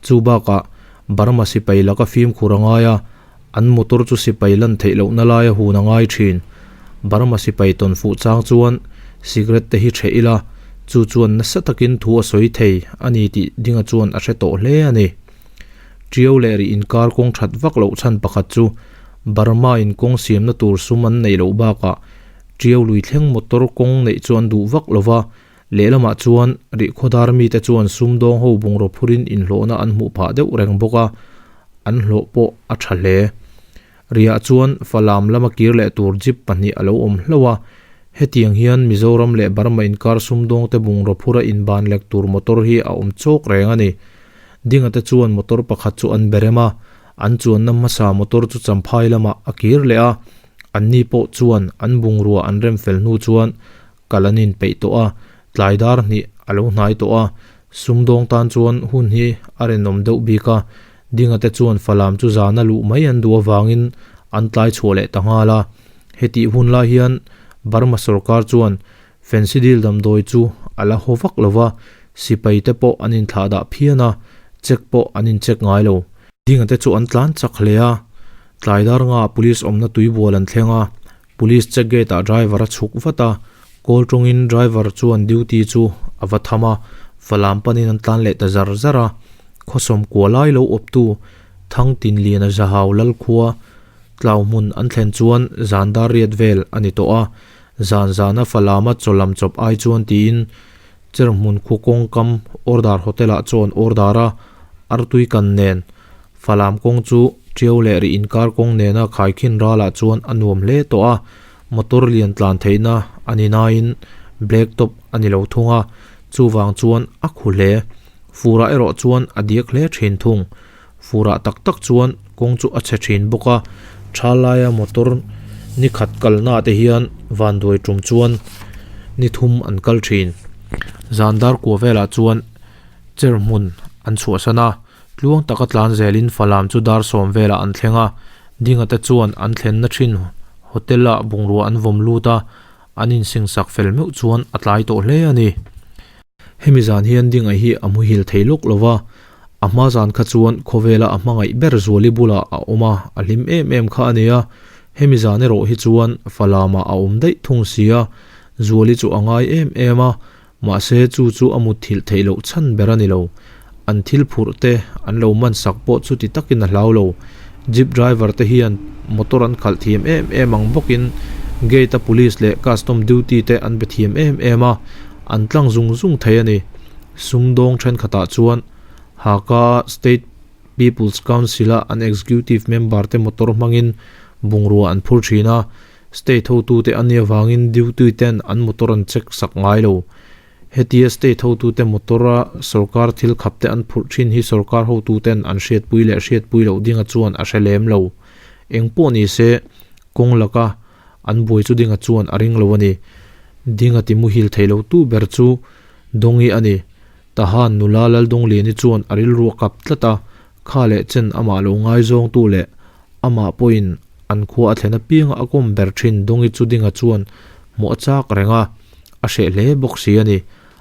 Chu bakah Burma sipai laka fimkhur a ngai a, an motor chu sipai lan theih lohna laia hun a ngai thin. Burma sipai tawn fuh chang chuan cigarette te hi ṭheh ila, chu chuan nasa takin thu a sawi thei a ni tih Dinga chuan a hre tawh hle a ni. Ṭiau leh rih inkar kawng ṭhat vak loh chhan pakhat chu Burma in kawng siamna tur sum an neih loh bakah Ṭiau lui thleng motor kawng neih chu an duh vak lo va, lehlamah chuan rihkhawdar mite chuan sumdawng ho bungraw phurin inhlawhna an hmuh phah deuh reng bawk a, an hlawh pawh a tha hle. Riah chuan Falam lama kir leh tur jeep pahnih a lo awm hlauh a, hetiang hian Mizoram leh Burma inkar sumdawngte bungraw phura inban lek tur motor hi a awm chawk reng a ni. Dinga te chuan motor pakhat chu an berem a, an chuanna hmasa motor chu Champhai lamah a kir leh a, Anni pawh chuan an bungrua an rem fel hnu chuan kal an inpeih tawh a, tlai dar hnih a lo hnai tawh a, sumdawng tan chuan hun hi a rinawm deuh bik a, Dinga te chuan Falam chu zana luh mai an duh avangin an tlai chhuah leh ta nghal a. Hetih hun lai hian Burma sorkar chuan Phensidyl damdawi chu a la haw vak lo va, sipai te pawh an inthlah dah phian a, check pawh an incheck ngai lo. Dinga te chu an tlan chak hle a, tlai dar nga police awmna tuibual an thleng a, police check gate ah driver a chhuk vat a, call tawngin driver chuan duty chu a va tham a, falam panin an tlan leh ta zar zar a, khawsawm kua lai lo awptu Thangtinliana Zahau Lalkhua tlau hmun an thlen chuan zan dar riat vel a ni tawh a, zan zana falama chaw lam chawp ai chuan tiin Cher hmun khu kawngkam order hotel ah chuan order a, artui kan nen Falam kawng chu Ṭiau leh rih inkar kawng nena khaikhin ralah chuan a nuam hle tawh a, motor lian tlan theihna a ni nain black top a ni lo thung a, chuvang chuan a khu hle. Furah erawh chuan a diak hle thin thung. Furah tak tak chuan kawng chu a chhe thin bawk a, tha laia motor ni khat kalna te hian vanduai tum chuan ni thum an kal thin. Zan dar kua velah chuan chair hmun an chhuahsan a, tluang taka tlan zelin Falam chu dar sawm velah an thleng a, Dinga te chuan an thlenna thin hotel ah bungrua an vawm lut a, an insingsak fel meuh chuan a tlai tawh hle a ni. Hemi zan hian Dinga hi a muhil thei lawk lo va, a hma zan kha chuan khawvela a hmangaih ber Zuali bulah a awm a, a hlim em em kha a ni a. Hemi zan erawh hi chuan Falamah a awm daih thung si a, Zuali chu a ngai em em a, mahse chu chu a mutthilh theih loh chhan ber a ni lo. An thil phurh te an lo man sak pawh chuti takin a hlau lo. Jeep driver te hian motor an khalh thiam em em ang bawkin Gate-a police leh custom duty te an be thiam em em a, an tlang zung zung thei a ni. Sumdawng thenkhatah chuan Hakha State People's Council-a an executive member te motor hmangin bungrua an phur thin a, state hotute a nih avangin duty ten an motor an check sak ngai lo. Hetia state hotute motor-a sorkar thil khap te an phurh thin hi sorkar hotuten an hriatpui leh hriatpui loh dinga chuan a hre lem lo. Eng pawh ni se, kawng laka an buai chu dinga chuan a ring lo a ni. Dinga ti muhil thei lo tu ber chu Dawngi a ni. Tahan nula Laldawngliani chuan a rilru a kap tlat a, kha leh chen amah lo ngaizawngtu leh amah pawhin an khua a thlen apianga a kawm ber thin Dawngi chu dinga chuan hmuh a chak reng a, a hreh hle bawk si a ni.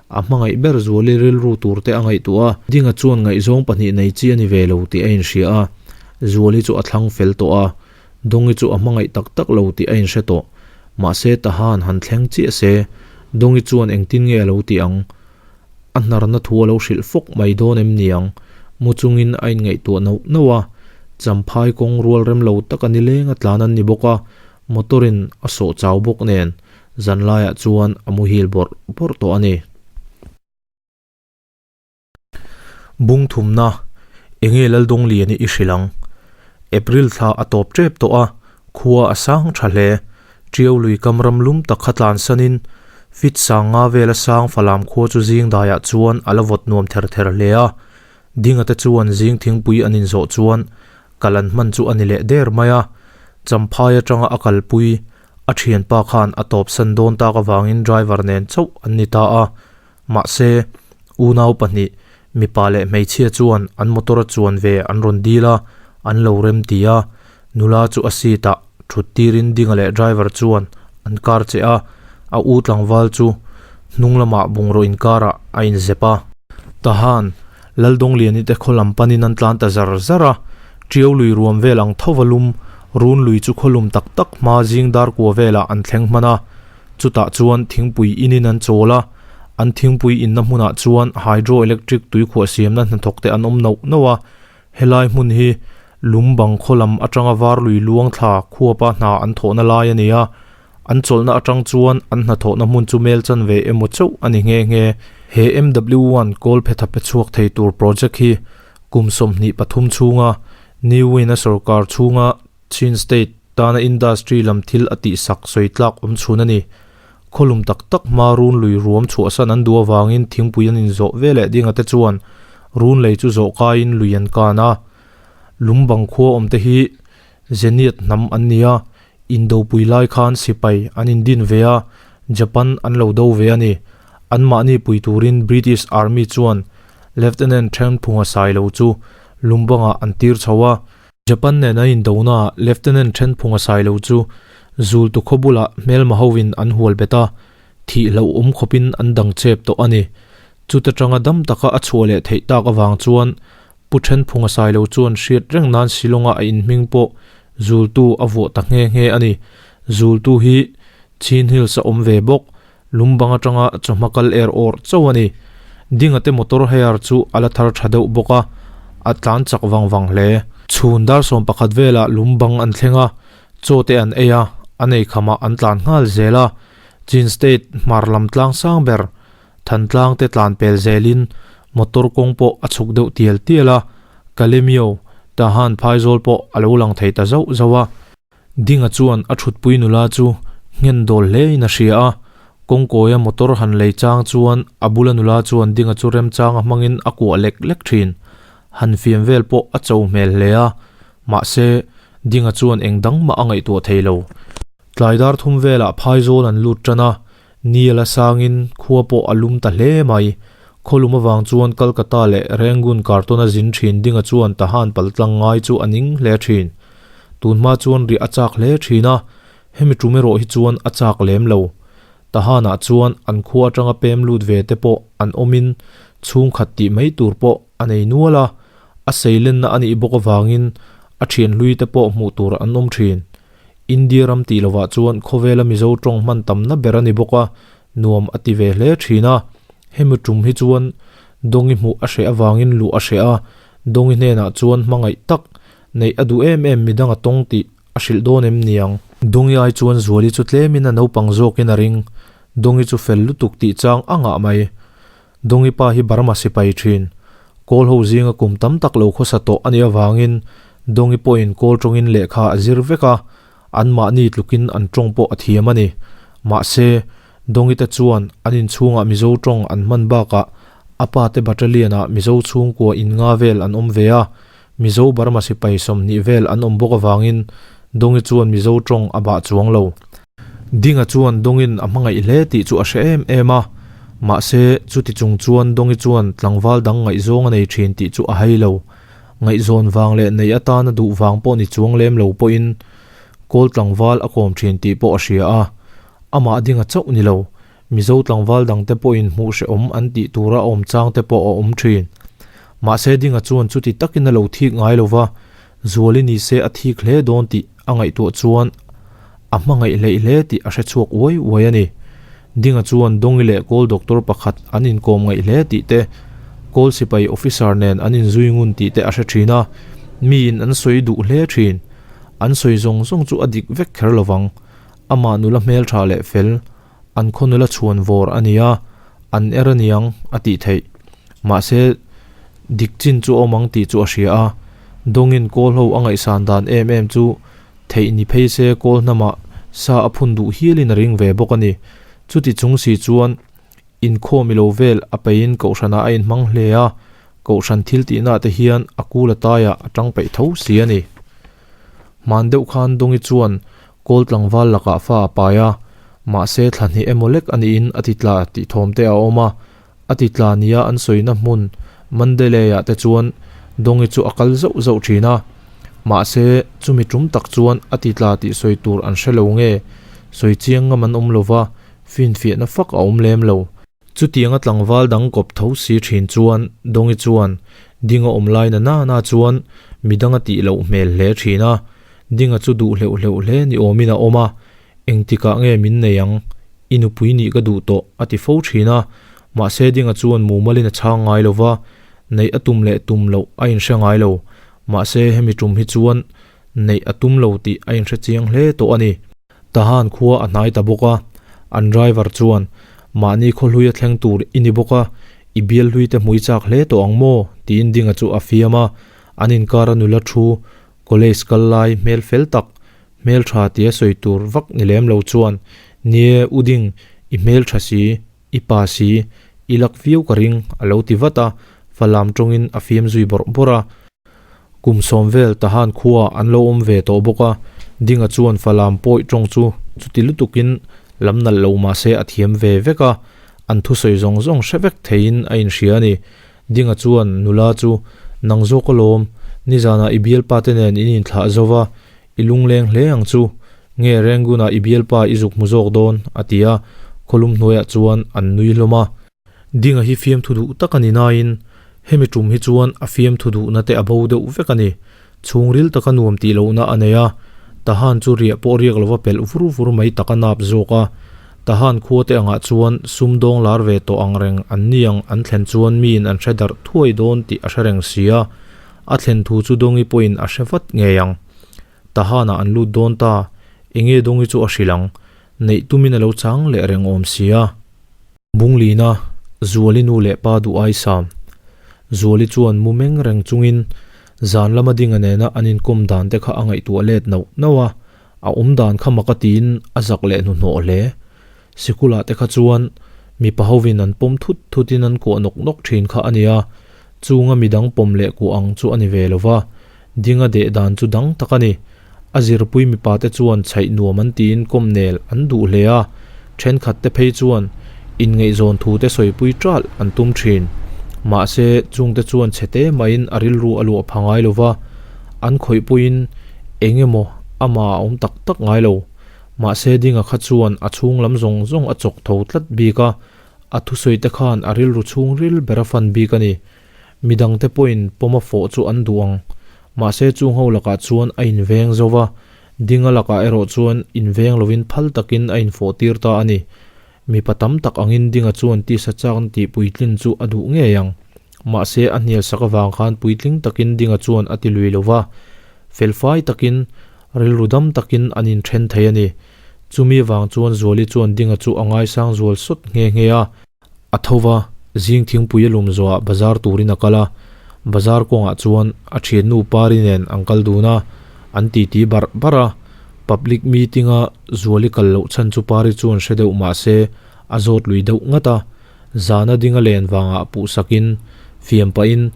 A hmangaih ber Zuali rilru tur te a ngaihtuah a, Dinga chuan ngaihzawng pahnih nei chi a ni ve lo tih a inhria a, Zuali chu a thlang fel tawh a, Dawngi chu a hmangaih tak tak lo tih a inhre tawh. Mahse Tahan han thleng chiah se, Dawngi chuan engtin nge a lo ti ang? A hnarna thu a lo hrilh fawk mai dawn em niang? Mu chungin a inngaihtuah nauh nauh a, Champhai kawng rual rem lo tak a ni leng a tlan an ni bawk a, motor in a sawh chau bawk nen zanlaiah chuan a muhil bawrh bawrh tawh a ni. Bung thumna, Enge Laldawngliani i hrilh ang? April thla a tawp tep tawh a, khua a sang tha hle. Tiau lui kam ram lum tak kha tlansanin fit sang nga vela sang Falam khua chu zing daiah chuan a la vawt nuam ther ther hle a. Dinga te chuan zing thingpui an inzawh chuan kal an hman chu a ni leh der mai a. Champhai atanga a kalpui a thianpa khan a tawpsan dawn tak avangin driver nen chauh an ni ta a. Mahse, unau pahnih, mipa leh hmeichhia chuan an motor a chuan ve an rawn dil a, an lo rem ti a. Nula chu a seat ah thut tirin Dinga leh driver chuan an kar che a, a u tlangval chu hnung lamah bungraw inkarah a inzep a. Tahan, Laldawngliani te khaw lam panin an tlan ta zar zar a, Tiau lui ruam vel ang tho va lum, run lui chu khaw lum tak tak hma zing dar kua velah an thleng hman a. Chutah chuan thingpui inin an chawl a, an thingpui inna hmunah chuan hydro electric tuikhuah siamna hnathawk te an awm nauh nauh a, helai hmun hi lum bang khaw lam atanga var lui luang thla khuapa hna an thawhna lai a ni a, an chawlhna atang chuan an hnathawhna hmun chu mel chan ve emaw chauh a ni nghe nghe. He MW1 kawl phetha pe chhuak thei tur project hi kum 23 chhunga New Win-a sorkar chhunga Chin State tana industry lam thil a tihsak sawi tlak awm chhun a ni. Khawlum tak tak hma run lui ruam chhuahsan an duh avangin thingpui an inzawh ve leh dinga te chuan run lei chu zawh kaiin lui an kan a. Lum bang khua awm te hi Zeniat hnam an ni a, indopui lai khan sipai an indin ve a, Japan an lo do ve a ni. Anmahni pui turin British Army chuan Lieutenant Thenphunga Sailo chu Lumbangah an tir chho a. Japan nen an indonaah Lieutenant Thenphunga Sailo chu Zultu khaw bulah hmelma hovin an hual bet a, thih hlauhawm khawpin an dang chep tawh a ni. Chuta tanga dam taka a chhuah leh theih tak avang chuan Pu Thenphunga Sailo chuan hriat reng nan Shillong-a a inhming pawh Zultu a vuah ta nghe nghe a ni. Zultu hi Chin Hills a awm ve bawk. Lumbang atanga chawhma kal er awr chauh a ni. Dinga te motor hire chu a la thar tha deuh bawk a, a tlan chak vang vang hle. Chhun dar 11 velah Lumbang an thleng a, chaw te an ei a, an ei khamah an tlan nghal zel a. Chin State hmar lam tlang sang ber Thantlang te tlan pel zelin motor kawng pawh a chhuk deuh tial tial a, Kalemyo, Tahan phaizawl pawh a lo lang thei ta zauh zauh a. Dinga chuan a thutpui nula chu nghen dawl hlein a hria a, kawngkawia motor han lei chang chuan a bula nula chuan Dinga chu remchanga hmangin a kuah lek lek thin. Han fiam vel pawh a cho hmel hle a, mahse, Dinga chuan eng dang mah a ngaihtuah thei lo. Tlai dar thum velah phaizawl an lut tan a, ni a la sangin khua pawh a lum ta hle mai. Khawlum avang chuan Calcutta leh Rangoon kartawn a zin thin Dinga chuan Tahan paltlang ngai chu a ning hle thin. Tunhma chuan riah a chak hle thin a, hemi tum erawh hi chuan a chak lem lo. Tahanah chuan an khua atanga pem lut ve te pawh an awmin chhungkhat tih mai tur pawh a nei nual a, a seilenna a nih bawk avangin a thian hlui te pawh hmuh tur an awm thin. India ram tih lovah chuan khawvela Mizo tawng hman tamna ber a ni bawk a, nuam a ti ve hle thin a. Hemi tum hi chuan Dawngi hmuh a hreh avangin luh a hreh a, Dawngi hnenah chuan hmangaih tak neih a duh em em midang a tawng tih a hrilh dawn em niang? Dawngi ai chuan Zuali chu tlemin a naupang zawkin a ring. Dawngi chu fel lutuk tih chang a ngah mai. Dawngi pa hi Burma sipai thin. Kawl ho zinga kum tam tak lo khawsa tawh a nih avangin Dawngi pawhin kawl tawngin lehkha a zir vek a, anmahni tlukin an tawng pawh a thiam a ni. Mahse, Dawngi te chuan an inchhungah Mizo tawng an hman bakah a pa te battalion-ah Mizo chhungkua in nga vel an awm ve a, Mizo Burma sipai 20 vel an awm bawk avangin Dawngi chuan Mizo tawng a bah chuang lo. Dinga chuan Dawngin a hmangaih hle tih chu a hre em em a, mahse chuti chung chuan Dawngi chuan tlangval dang ngaihzawng a nei thin tih chu a hai lo. Ngaihzawn vang leh neih atana duh vang pawh ni chuang lem lo pawhin Kawl tlangval a kawm thin tih pawh a hria a, amah Dinga chauh ni lo, Mizo tlangval dangte pawhin hmuh hrehawm an tih tura awm chang te pawh a awm thin. Mahse Dinga chuan chuti takin a lo thik ngai lo va, Zuali ni se a thik hle dawn tih a ngaihtuah chuan a hmangaih hleih hle tih a hre chhuak uai uai a ni. Dinga chuan Dawngi leh Kawl doctor pakhat an inkawm ngaih hle tih te, Kawl sipai officer nen an inzui ngun tih te a hre thin a, miin an sawi duh hle thin. An sawi zawng zawng chu a dik vek kher lovang. Amah nula hmeltha leh fel, an khaw nula chhuan vawr a nia, an er aniang a tih theih. Mahse, dik chin chu a awm ang tih chu a hria a. Dawngin kawl ho a ngaihsan dan em em chu theih ni phei se kawl hnamah sa a phun duh hialin a ring ve bawk a ni. Chuti chung si chuan inkhawm i lo vel a peiin kohhranah a inhmang hle a, kohhran thil tihnaah te hian a kul a taiah a tang peih tho si a ni. Hman deuh khan Dawngi chuan kawl tlangval lakah fa a pai a, mahse thla hnih emaw lek a niin a ti tla tih thawm te a awm a, a ti tla nia an sawina hmun Mandalay-ah te chuan Dawngi chu a kal zauh zauh thin a, mahse chumi tum tak chuan a ti tla tih sawi tur an hre lo nge, sawi chiang ngam an awm lo va, finfiahna fak a awm lem lo. Chutianga tlangval dang kawp tho si thin chuan Dawngi chuan Dinga awm lai na na na chuan midang a tih loh hmel hle thin a, Dinga chu duh hleuh hleuh hle ni awmin a awm a, Engtikah nge min nei ang? I nupui nih ka duh tawh a ti fo thin a, mahse Dinga chuan mumalin a chhang ngai lo va, neih a tum leh tum loh a inhre ngai lo, mahse hemi tum hi chuan neih a tum lo tih a inhre chiang hle tawh a ni. Tahan khua a hnai ta bawk a, an driver chuan, Mahni khaw hlui a thleng tur i ni bawk a, i bial hlui te hmui chak hle tawh ang maw? tiin Dinga chu a fiam a, an inkar a nula thu, college kal lai hmel fel tak, hmel tha tia sawi tur vak ni lem lo chuan, Nie, U Ding, i hmel tha si, i pa si, i lak viau ka ring, a lo ti vat a, Falam tawngin a fiam zui bawrh bawrh a. Kum sawm vel Tahan khua an lo awm ve tawh bawk a, Dinga chuan Falam pawih tawng chu chuti lutukin lam nalh lo mah se a thiam ve vek a, an thusawi zawng zawng hre vek theiin a inhria a ni. Dinga chuan nula chu, Nang zawk alawm, nizanah i bialpa te nen in inthlah zo va, i lungleng hle ang chu, nge Rangoon-ah i bialpa i zuk hmu zawk dawn? a ti a, khawlum hnuaiah chuan an nui hlawm a. Dinga hi fiamthu duh tak a ni nain hemi tum hi chuan a fiamthu duhna te a bo deuh vek a ni. Chhungril taka nuam tih lohna a nei a, Tahan chu riah pawh riak lova pelh vur vur mai tak a nap zawk a. Tahan khua te angah chuan sumdawng lar ve tawh ang reng an ni ang an thlen chuan miin an hre darh thuai dawn tih a hre reng si a, a thlen thu chu Dawngi pawhin a hre vat ngei ang. Tahanah an lut dawn ta, enge Dawngi chu a hrilh ang? Neih tumin a lo chang leh reng awm si a. Bunglina, Zuali nu leh pa duh ai sam. Zuali chuan mu meng reng chungin zan lama Dinga nena an inkawm dan te kha a ngaihtuah let nauh nauh a, a awm dan kha mak a tiin a zak leh hnuhnawh hle. Sikulah te kha chuan mipa hovin an pawm thut thutin an kuah nawk nawk thin kha a nia, chunga midang pawm leh kuah ang chu a ni ve lo va, Dinga deh dan chu dang tak a ni. A zirpui mipa te chuan chhaih nuam an tiin kawm nel an duh hle a, thenkhat te phei chuan inngaihzawn thu te sawipui ṭalh an tum ṭhin. Mahse, chungte chuan chhe te maiin a rilru a luah pha ngai lo va, an khawih pawhin eng emaw amah a awm tak tak ngai lo. Mahse, Dinga kha chuan a chhung lam zawng zawng a chawk tho tlat bik a, a thusawi te khan a rilru chhungril ber a fan bik a ni. Midangte pawhin pawma fawh chu an duh ang. Mahse chung ho lakah chuan a inveng zo va, Dinga lakah erawh chuan inveng lovin phal takin a infawh tir ta a ni. Mipa tam tak angin Dinga chuan tisa chakna tih puitlin chu a duh ngei ang. Mahse a hnial sak avang khan puitling takin Dinga chuan a ti lui lo va. Felfai takin. Rilru dam takin an inthen thei a ni. Chumi vang chuan Zuali chuan Dinga chu a ngaisang zual sawt nghe nghe a. A tho va, zing thingpui a lum zawhah bazar turin a kal a. Bazar kawngah chuan a thiannu Pari nen an kal dun a, an titi barh barh a. Public meeting-a Zuali kal loh chhan chu Pari chuan hre deuh mah se a zawt lui deuh ngat a. Zana Dinga len vangah puhsakin fiam pahin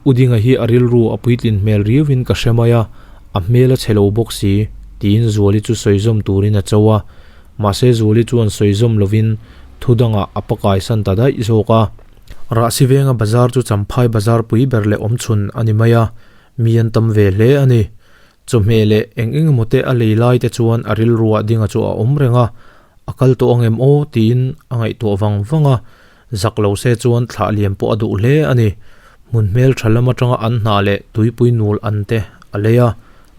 U Dinga hi a rilru a puitlin hmel riauin ka hre mai a, a hmel a chhe lo bawk si, tiin Zuali chu sawizawm turin a cho a. Mahse Zuali chuan sawi zawm lovin thu dangah a pakaisan ta daih zawk a. Rahsi venga bazar chu Champhai bazar pui ber leh awmchhun a ni mai a, mi an tam ve hle a ni. Chawhmeh leh eng eng emaw te a lei lai te chuan a rilruah dinga chu a awm reng a, a kal tawh ang em aw tiin a ngaihtuah vang vang a, zak lo se chuan thlah liam pawh a duh hle a ni. Hmun hmel tha lam atanga an hnah leh tuipui nul an te a lei a,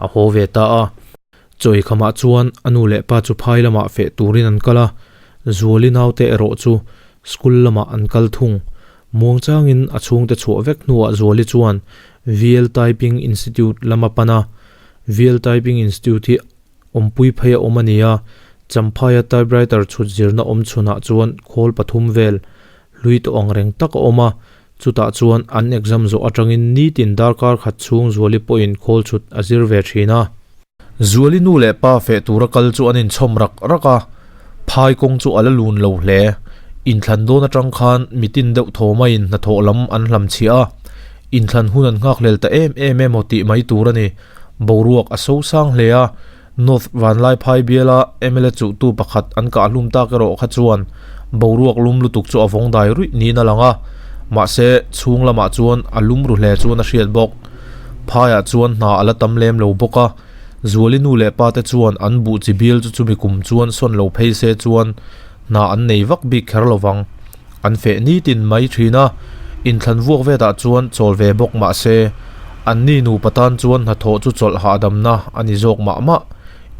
a haw ve ta a. Chawi khamah chuan a nu leh pa chu phai lamah feh turin an kal a, Zuali naute erawh chu school lamah an kal thung. Muangchangin a chhungte chhuah vek hnuah Zuali chuan VL Typing Institute lam a pan a. VL Typing Institute hi awmpui phei a awm a ni a, Champhaia typewriter chhut zirna awm chhunah chuan khawl pathum vel hlui tawh ang reng tak a awm a, chutah chuan an exam zawh atangin nitin darkar khat chhung Zuali pawhin khawl chhut a zir ve thin a. Zuali nu leh pa feh tura kal chu an inchhawm rak rak a, phai kawng chu a la lun lo hle. Inthlan dawn atang khan mitin deuh thaw maiin hnathawh lam an hlam chhiah a, inthlan hun an nghakhlel ta em em emaw tih mai tur a ni. Boruak a so sang hle a, North Vanlaiphai biala mla chuhtu pakhat an kahhlum tak erawh kha chuan boruak lum lutuk chu a vawng dai ruih niin a lang a, mahse chhung lamah chuan a lum ru hle chuan a hriat bawk. Phaiah chuan hna a la tam lem lo bawk a, Zuali nu leh pa te chuan an buh chi bial chu chumi kum chuan sawn lo phei se chuan hna an nei vak bik kher lo vang. An feh nitin mai thin a, inthlan vuak vetah chuan chawl ve bawk mah se, anni nupa tan chuan hnathawh chu chawlh hahdamna a ni zawk mah mah.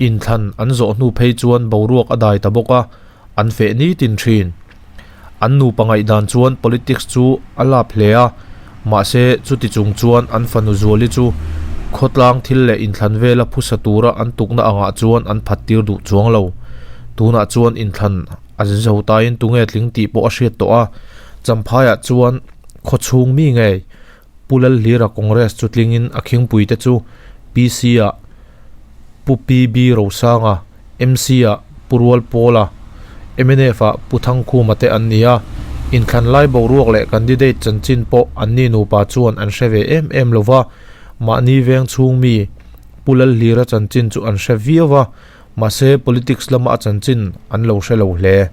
Inthlan an zawh hnu phei chuan boruak a dai ta bawk a, an feh nitin thin. An nupa ngaihdan chuan politics chu a lap hle a, mahse chuti chung chuan an fanu Zuali chu khawtlang thil leh inthlan vela phusa tura an tukna angah chuan an phat tir duh chuang lo. Tunah chuan inthlan a zo tain tunge tling tih pawh a hriat tawh a, Champhaiah chuan khawchhung mi ngei Pu Lalhlira Congress chu tlingin a khingpuite chu PC-ah Pu PB Rosanga, MC-ah Pu Rualpawla, MNF-ah Pu Thangkhuma te an ni a, inthlan lai boruak leh candidate chanchin pawh anni nupa chuan an hre ve em em lo va, mahni veng chhung mi Pu Lalhlira chanchin chu an hre viau va, Mahse, politics lama a chanchin an lo hre lo hle.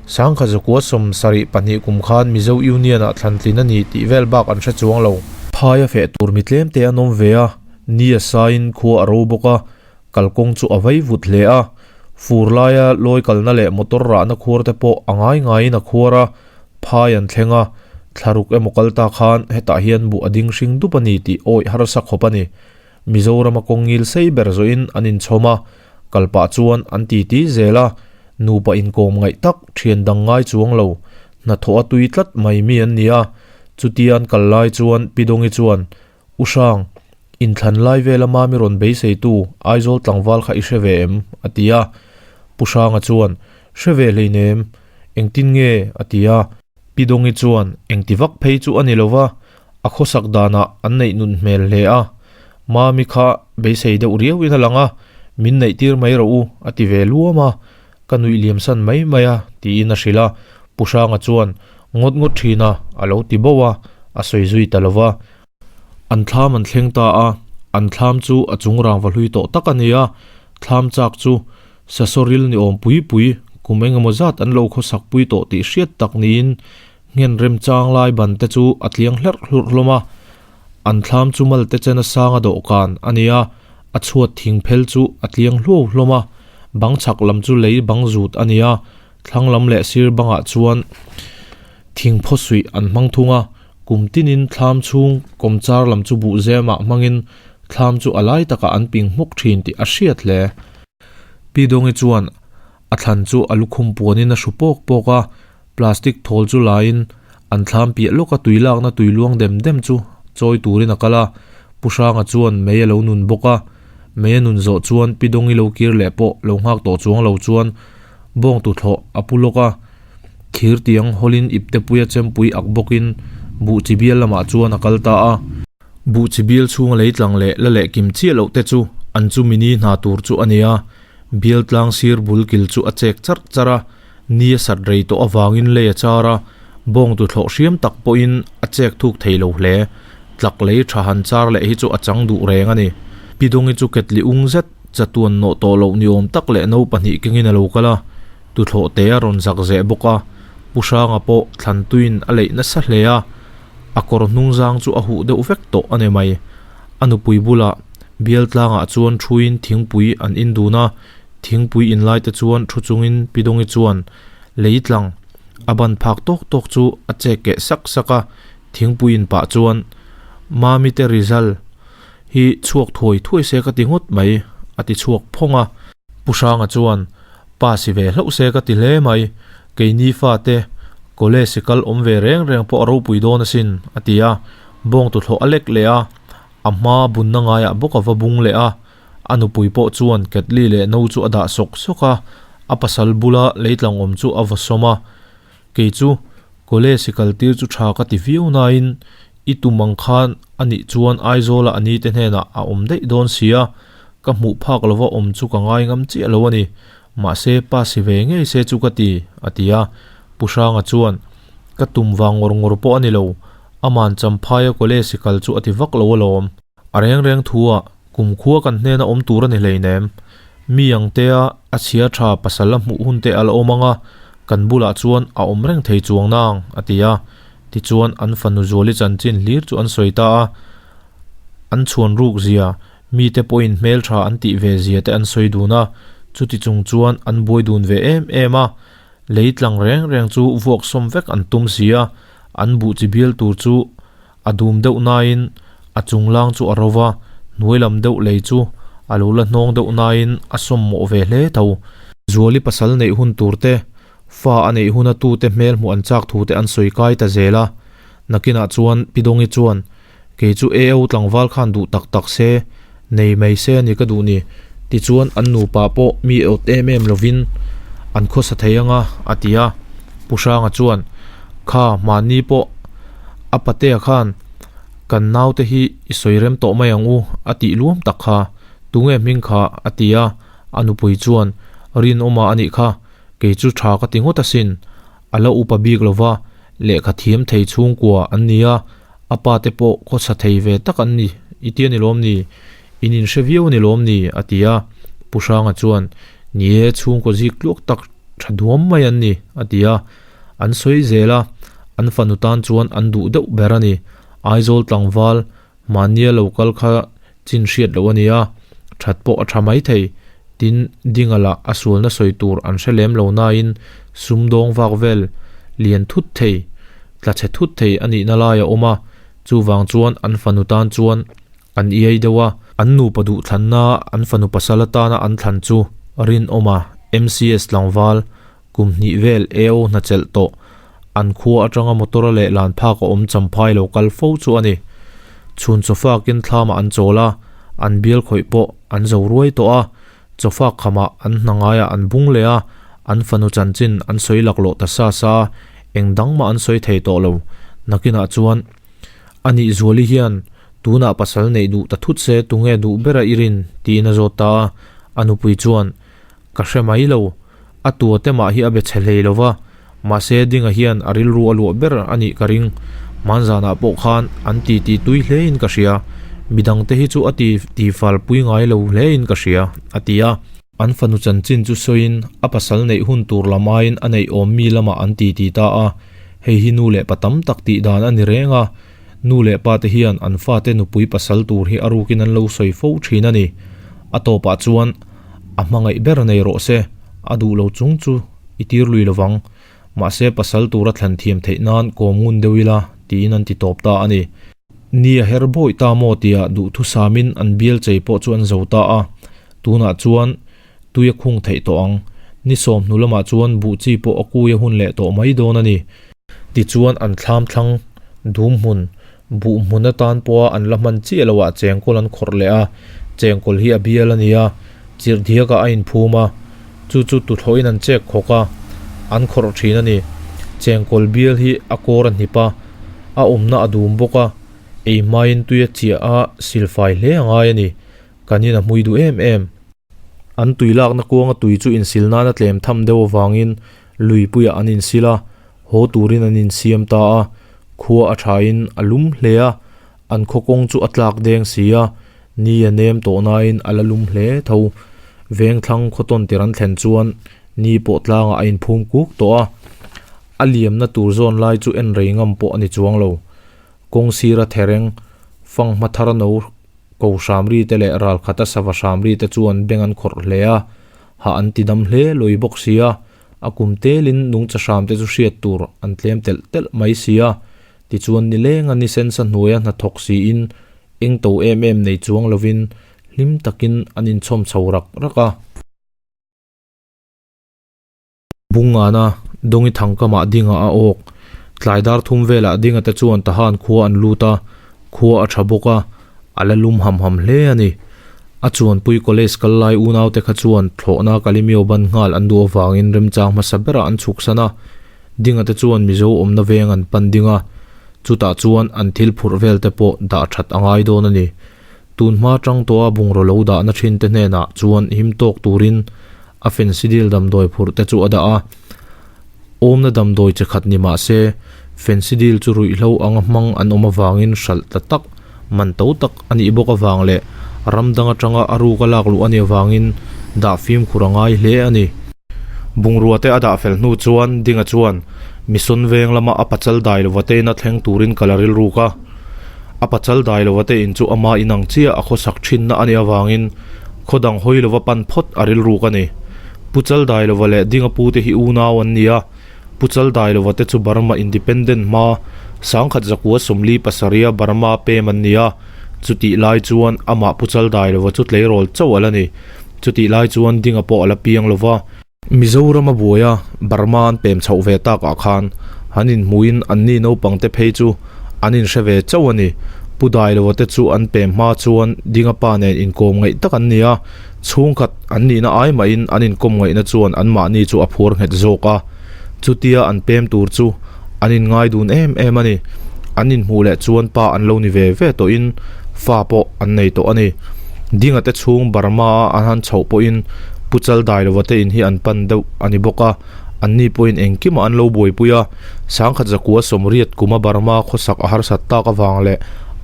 Sangkha zakua 72 kum khan Mizo Union-ah thlantlin a ni tih vel bak an hre chuang lo. Phai a feh tur mi tlem te an awm ve a, ni a saiin khua a ro bawk a, kalkawng chu a vai vut hle a. Fur laia lawi kalna leh motor rahna khuar te pawh a ngai ngaiin a khuar a, phai an thleng a, thlaruk emaw kal ta khan hetah hian buh a ding hring dup a ni tih awih harsa khawp a ni. Mizorama kawng ngil sei ber zawhin an inchhawm a, kal pah chuan an titi zel a, nupa inkawm ngaih tak thian dang ngai chuang lo, hnathawh a tui tlat mai mi an ni a, chutia an kal lai chuan Pi Dawngi chuan, U Hrang, inthlan lai vela mami rawn beiseitu Aizawl tlangval kha i hre ve em? a ti a. Pu Hranga chuan, Hre ve hleinem, engtin nge? a ti a. Pi Dawngi chuan engti vak phei chu a ni lo va, a khawsak danah an neih nun hmel hle a. Mami kha beisei deuh riauin a lang a, min neih tir mai rawh u a ti ve luam a, ka nuih liam san mai mai a tiin a hrilh a. Pu Hranga chuan ngawt ngawt thin a a lo ti bauh a, a sawi zui ta lo va. An thlam an thleng ta a, an thlam chu a chung rangva hlui tawh tak a ni a, thlam chak chu Sasawril ni awm pui pui kum engemaw zat an lo khawsak pui tawh tih hriat tak niin nghen remchang lai ban te chu a tliang hlerh hlurh hlawm a. An thlam chu mal te chena sanga dawhkan a ni a, a chhuat thing phel chu a tliang hluau hlawm a, bang chhak lam chu lei bang zut a ni a, thlang lam leh sir bangah chuan thing phaw suih an hmang thung a, kum tinin thlam chhung kawmchar lam chu buhzemah hmangin thlam chu a lai takah an ping hmawk thin tih a hriat hle. Pi Dawngi chuan a thlan chu a lukhum puanin a hru pawk pawk a, plastic thawl chu laiin an thlam piah lawka tui lakna tui luang dem dem chu chawi turin a kal a, Pu Hranga chuan mei a lo nun bawk a. Mei a nun zawh chuan Pi Dawngi lo kir leh pawh lo nghak tawh chuang lo chuan bawng tuthlawh a pu lawk a. Thir tiang hawlin iptepuia chempui ak bawkin buh chi bial lamah chuan a kal ta a. Buh chi bial chhunga lei tlang leh la leh kim chiah loh te chu an chu mini hna tur chu a ni a. Bial tlang sir bul kil chu a chek charh charh a, ni a sat rei tawh avangin lei a char a, bawng tuthlawh hriam tak pawhin a chek thuk thei lo hle. Tlak lei tha han char leh hi chu a chang duh reng a ni. Pi Dawngi chu ketli ung zet chatuan nawh tawh loh ni awm tak leh no pahnih kengin a lo kal a, tuthlawh te a rawn zak zeh bawk a, Pu Hranga pawh thlan tuiin a leih nasa hle a, a kawr hnung zang chu a huh deuh vek tawh a ni mai. A nupui bulah bial tlangah chuan thuin thingpui an in dun a, thingpui in lai te chuan thu chungin Pi Dawngi chuan lei tlang a ban phak tawk tawk chu a chek keh sak sak a, thingpui in pah chuan Mami te result hi chhuak thuai thuai se ka ti ngawt mai a ti chhuak phawng a. Pu Hranga chuan, Pa si ve hlauh se ka ti hle mai, keini fate college i kal awm ve reng reng pawh a ropui dawn asin, a ti a. Bawng tuthlawh a lek leh a, a hma bunna ngaiah bawk a va bung leh a. A nupui pawh chuan ketli leh no chu a dah sawk sawk a, a pasal bula leitlang awm chu a va sawm a. Kei chu college i kal tir chu tha ka ti viau nain i tum ang khan a nih chuan Aizawla a nite hnenah a awm daih dawn sia, ka hmuh phak lova awm chu ka ngai ngam chiah lo a ni. Mahse pa si ve ngei se chu ka ti, a ti a. Pu Hranga chuan, Ka tum vang ngawr ngawr pawh a ni lo, aman Champhaia college i kal chu a ti vak lo alawm. A reng reng thu ah kumkhua kan hnena awm tur a ni hleinem. Mi ang tea a chhia tha pasal a hmuh hun te a la awm ang a, kan bulah chuan a awm reng thei chuang nang, a ti a. Tichuan an fanu Zuali chanchin hlir chu an sawi ta a. An chhuan ruk zia, mite pawhin hmeltha an tih ve zia te an sawi dun a. Chuti chung chuan an buai dun ve em em a. Lei tlang reng reng chu vuak sawm vek an tum si a, an buh chi bial tur chu A dum deuh nain a chung lang chu a ro va, hnuai lam deuh lei chu a lo la hnawng deuh nain a sawm mawh ve hle tho. Zuali pasal neih hun tur te, fa a neih hun a tute hmel hmuh an chak thu te an sawi kai ta zel a. Nakinah chuan Pi Dawngi chuan, Kei chu AO tlangval khan duh tak tak se, nei mai se a ni ka duh ni. Tichuan an nupa pawh mi awt em em lovin an khawsa thei anga, a ti a. Pu Hranga chuan, Kha, mahni pawh A patea khan, Kan naute hi i sawi rem tawh mai ang u, a tih luam tak kha. Tunge hming kha? a ti a. A nupui chuan, Rinawma a nih kha, kei chu tha ka ti ngawt asin. A la upa bik lo va, lehkha thiam thei chhungkua an ni a, a pa te pawh khawchha thei ve tak an ni, i ti a ni lawm ni? In inhre viau a ni lawm ni? a ti a. Pu Hranga chuan, Ni e, chhungkaw zik tluak tak tha duam mai an ni, a ti a. An sawi zel a, an fanu tan chuan an duh deuh ber a ni. Aizawl tlangval mahnia lo kal kha chin hriat loh a ni a, that pawh a tha mai thei. Tin, Dinga lah a sualna sawi tur an hre lem lo nain sumdawng vak vel lian thut thei, tla chhe thut thei a nihna lai a awm a, chuvang chuan an fanu tan chuan An iai deuh a, an nupa duhthlanna an fanu pasal atana an thlan chu Rinawma, MCS tlangval, kum hnih vel AO hna chelh tawh, an khua atanga motor a leh lan phak a awm champhai lo kal fo chu a ni. Chhun chawfakin thlamah an chawl a, an bial khawih pawh an zo ruai tawh a, chawfak khamah an hna ngaiah an bung leh a, an fanu chanchin an sawi laklawh ta sa sa a, eng dang mah an sawi thei tawh lo. Nakinah chuan a nih Zuali hian Tunah pasal neih duh ta thut se tunge duh bera i rin? tiin a zawt ta a. A nupui chuan, Ka hre mai lo. A tua te mah hi a be chhe hlei lo va. Mahse Dinga hian a rilru a luah ber a nih ka ring. Hmanzanah pawh khan an ti ti tui hlein ka hria. Midangte hi chu a ti ti fal pui ngai lo hlein ka hria, a ti a. An fanu chanchin chu sawiin a pasal neih hun tur lam aiin a neih awm mi lamah an ti ti ta a. Hei hi nu leh pa tam tak tih dan a ni reng a. Nu leh pa te hian an fate nupui pasal tur hi a rukin an lo sawi fo thin a ni. A tawpah chuan a hmangaih ber nei rawh se, a duh lo chung chu i tir lui lovang. Mahse pasal tura thlan thiam theih nan kawm ngun deuh ila tiin an ti tawp ta a ni. Ni a her bawih ta maw tia duhthusamin an bial chei pawh chu an zo ta a. Tunah chuan tui a khung theih tawh ang. Ni sawmhnu lamah chuan buh chi pawh a kui a hun leh tawh mai dawn a ni. Tichuan an thlam thlang dum hmun, buh hmun atan pawha an la hman chiah loah chengkawl an khawrh leh a. Chengkawl hi a bial a ni a, chirh diakah a inphum a, chu chu tuthlawhin an chek khawk a, an khawrh thin a ni. Chengkawl bial hi a kawr a hnip a, a awmna a dum bawk a, ei hmain tui a chiah a, silfai hle a ngai a ni. Kan in a hmui duh em em. An tui lakna kuanga tui chu insil nana tlem tham deuh avangin luipuiah an insil a, haw turin an insiam ta a, khua a thain a lum hle a, an khaw kawng chu a tlak deng si a, ni a nem tawh nain a la lum hle tho. Vengthlang khaw tawn tir an thlen chuan ni pawh tlangah a inphum kuk tawh a, a liamna tur zawn lai chu en rei ngam pawh a ni chuang lo. Kawng sira thereng fanghma thar no Ko hramri te leh ralkhata sava hramri te chuan beng an khawrh hle a, hah an ti dam hle lawi bawk si a, a kum telin nungcha hram te chu hriat tur an tlem telh telh mai si a, tichuan nileng a nisensa hnuaia hnathawk siin eng to em em nei chuang lovin hlim takin an inchhawm chho rak rak a. Bungana Dawngi thangkamah dinga a awk. Tlai dar thum velah dinga te chuan Tahan khua an lut a, khua a tha bawk a, a la lum ham ham hle a ni. A chuanpui college kal lai unaute kha chuan thlawhna Kalimio ban nghal an duh avangin remchang hmasa berah an chhuksan a, dinga te chuan Mizo awmna veng an pan ding a, chutah chuan an thil phurh vel te pawh dah that a ngai dawn a ni. Tun hma tang tawha bungraw lo dahna thin te hnenah chuan him tawk turin a fensidil damdawi phurh te chu a dah a. Awmna damdawi che khat ni mah se, fensidil chu ruihhlo anga hmang an awm avangin hralh ta tak, man to tak a nih bawk avang leh ram dang atanga a ruka lak luh a nih avangin dah fimkhur a ngai hle a ni. Bungrua te a dah fel hnu chuan Dinga chuan Mission veng lama a pachal dai lova te ina thleng turin kal a rilruk a. A pachal dai lova te in chu ama inang chiah a khawsak thinna a nih avangin khaw dang hawi lova pan phawt a rilruk a ni. Pu Chal dai lova leh Dinga pu te hi unau an ni a, Pu Chal dai lova te chu Burma Independent hma sangkhat zakua sawmli pasarih a Burma pem an ni a, chutih lai chuan amah Pu Chal dai lova chu tleirawl chauh a la ni. Chutih lai chuan Dinga pawh a la piang lova. Mizoram a buai a, Burma an pem chhoh ve takah khan an inhmuhin anni naupang te phei chu an inhre ve chauh a ni. Pu Dailova te chu an pem hma chuan Dinga pa nen inkawm ngaih tak an ni a, chhungkhat an nihna ai mahin an inkawm ngaihna chuan anmahni chu a phuar nghet zawk a. Chutia an pem tur chu an inngai dun em em a ni. An inhmuh leh chuan pa an lo ni ve ve tawhin fa pawh an nei tawh a ni. Dinga te chhung Burma a an han chhoh pawhin Pu Chal Dailova te in hi an pan deuh a ni bawk a, anni pawhin engkimah an lo buaipui a. Sangkhat zakua sawmriat kuma Burma khawsak a harsat tak avang leh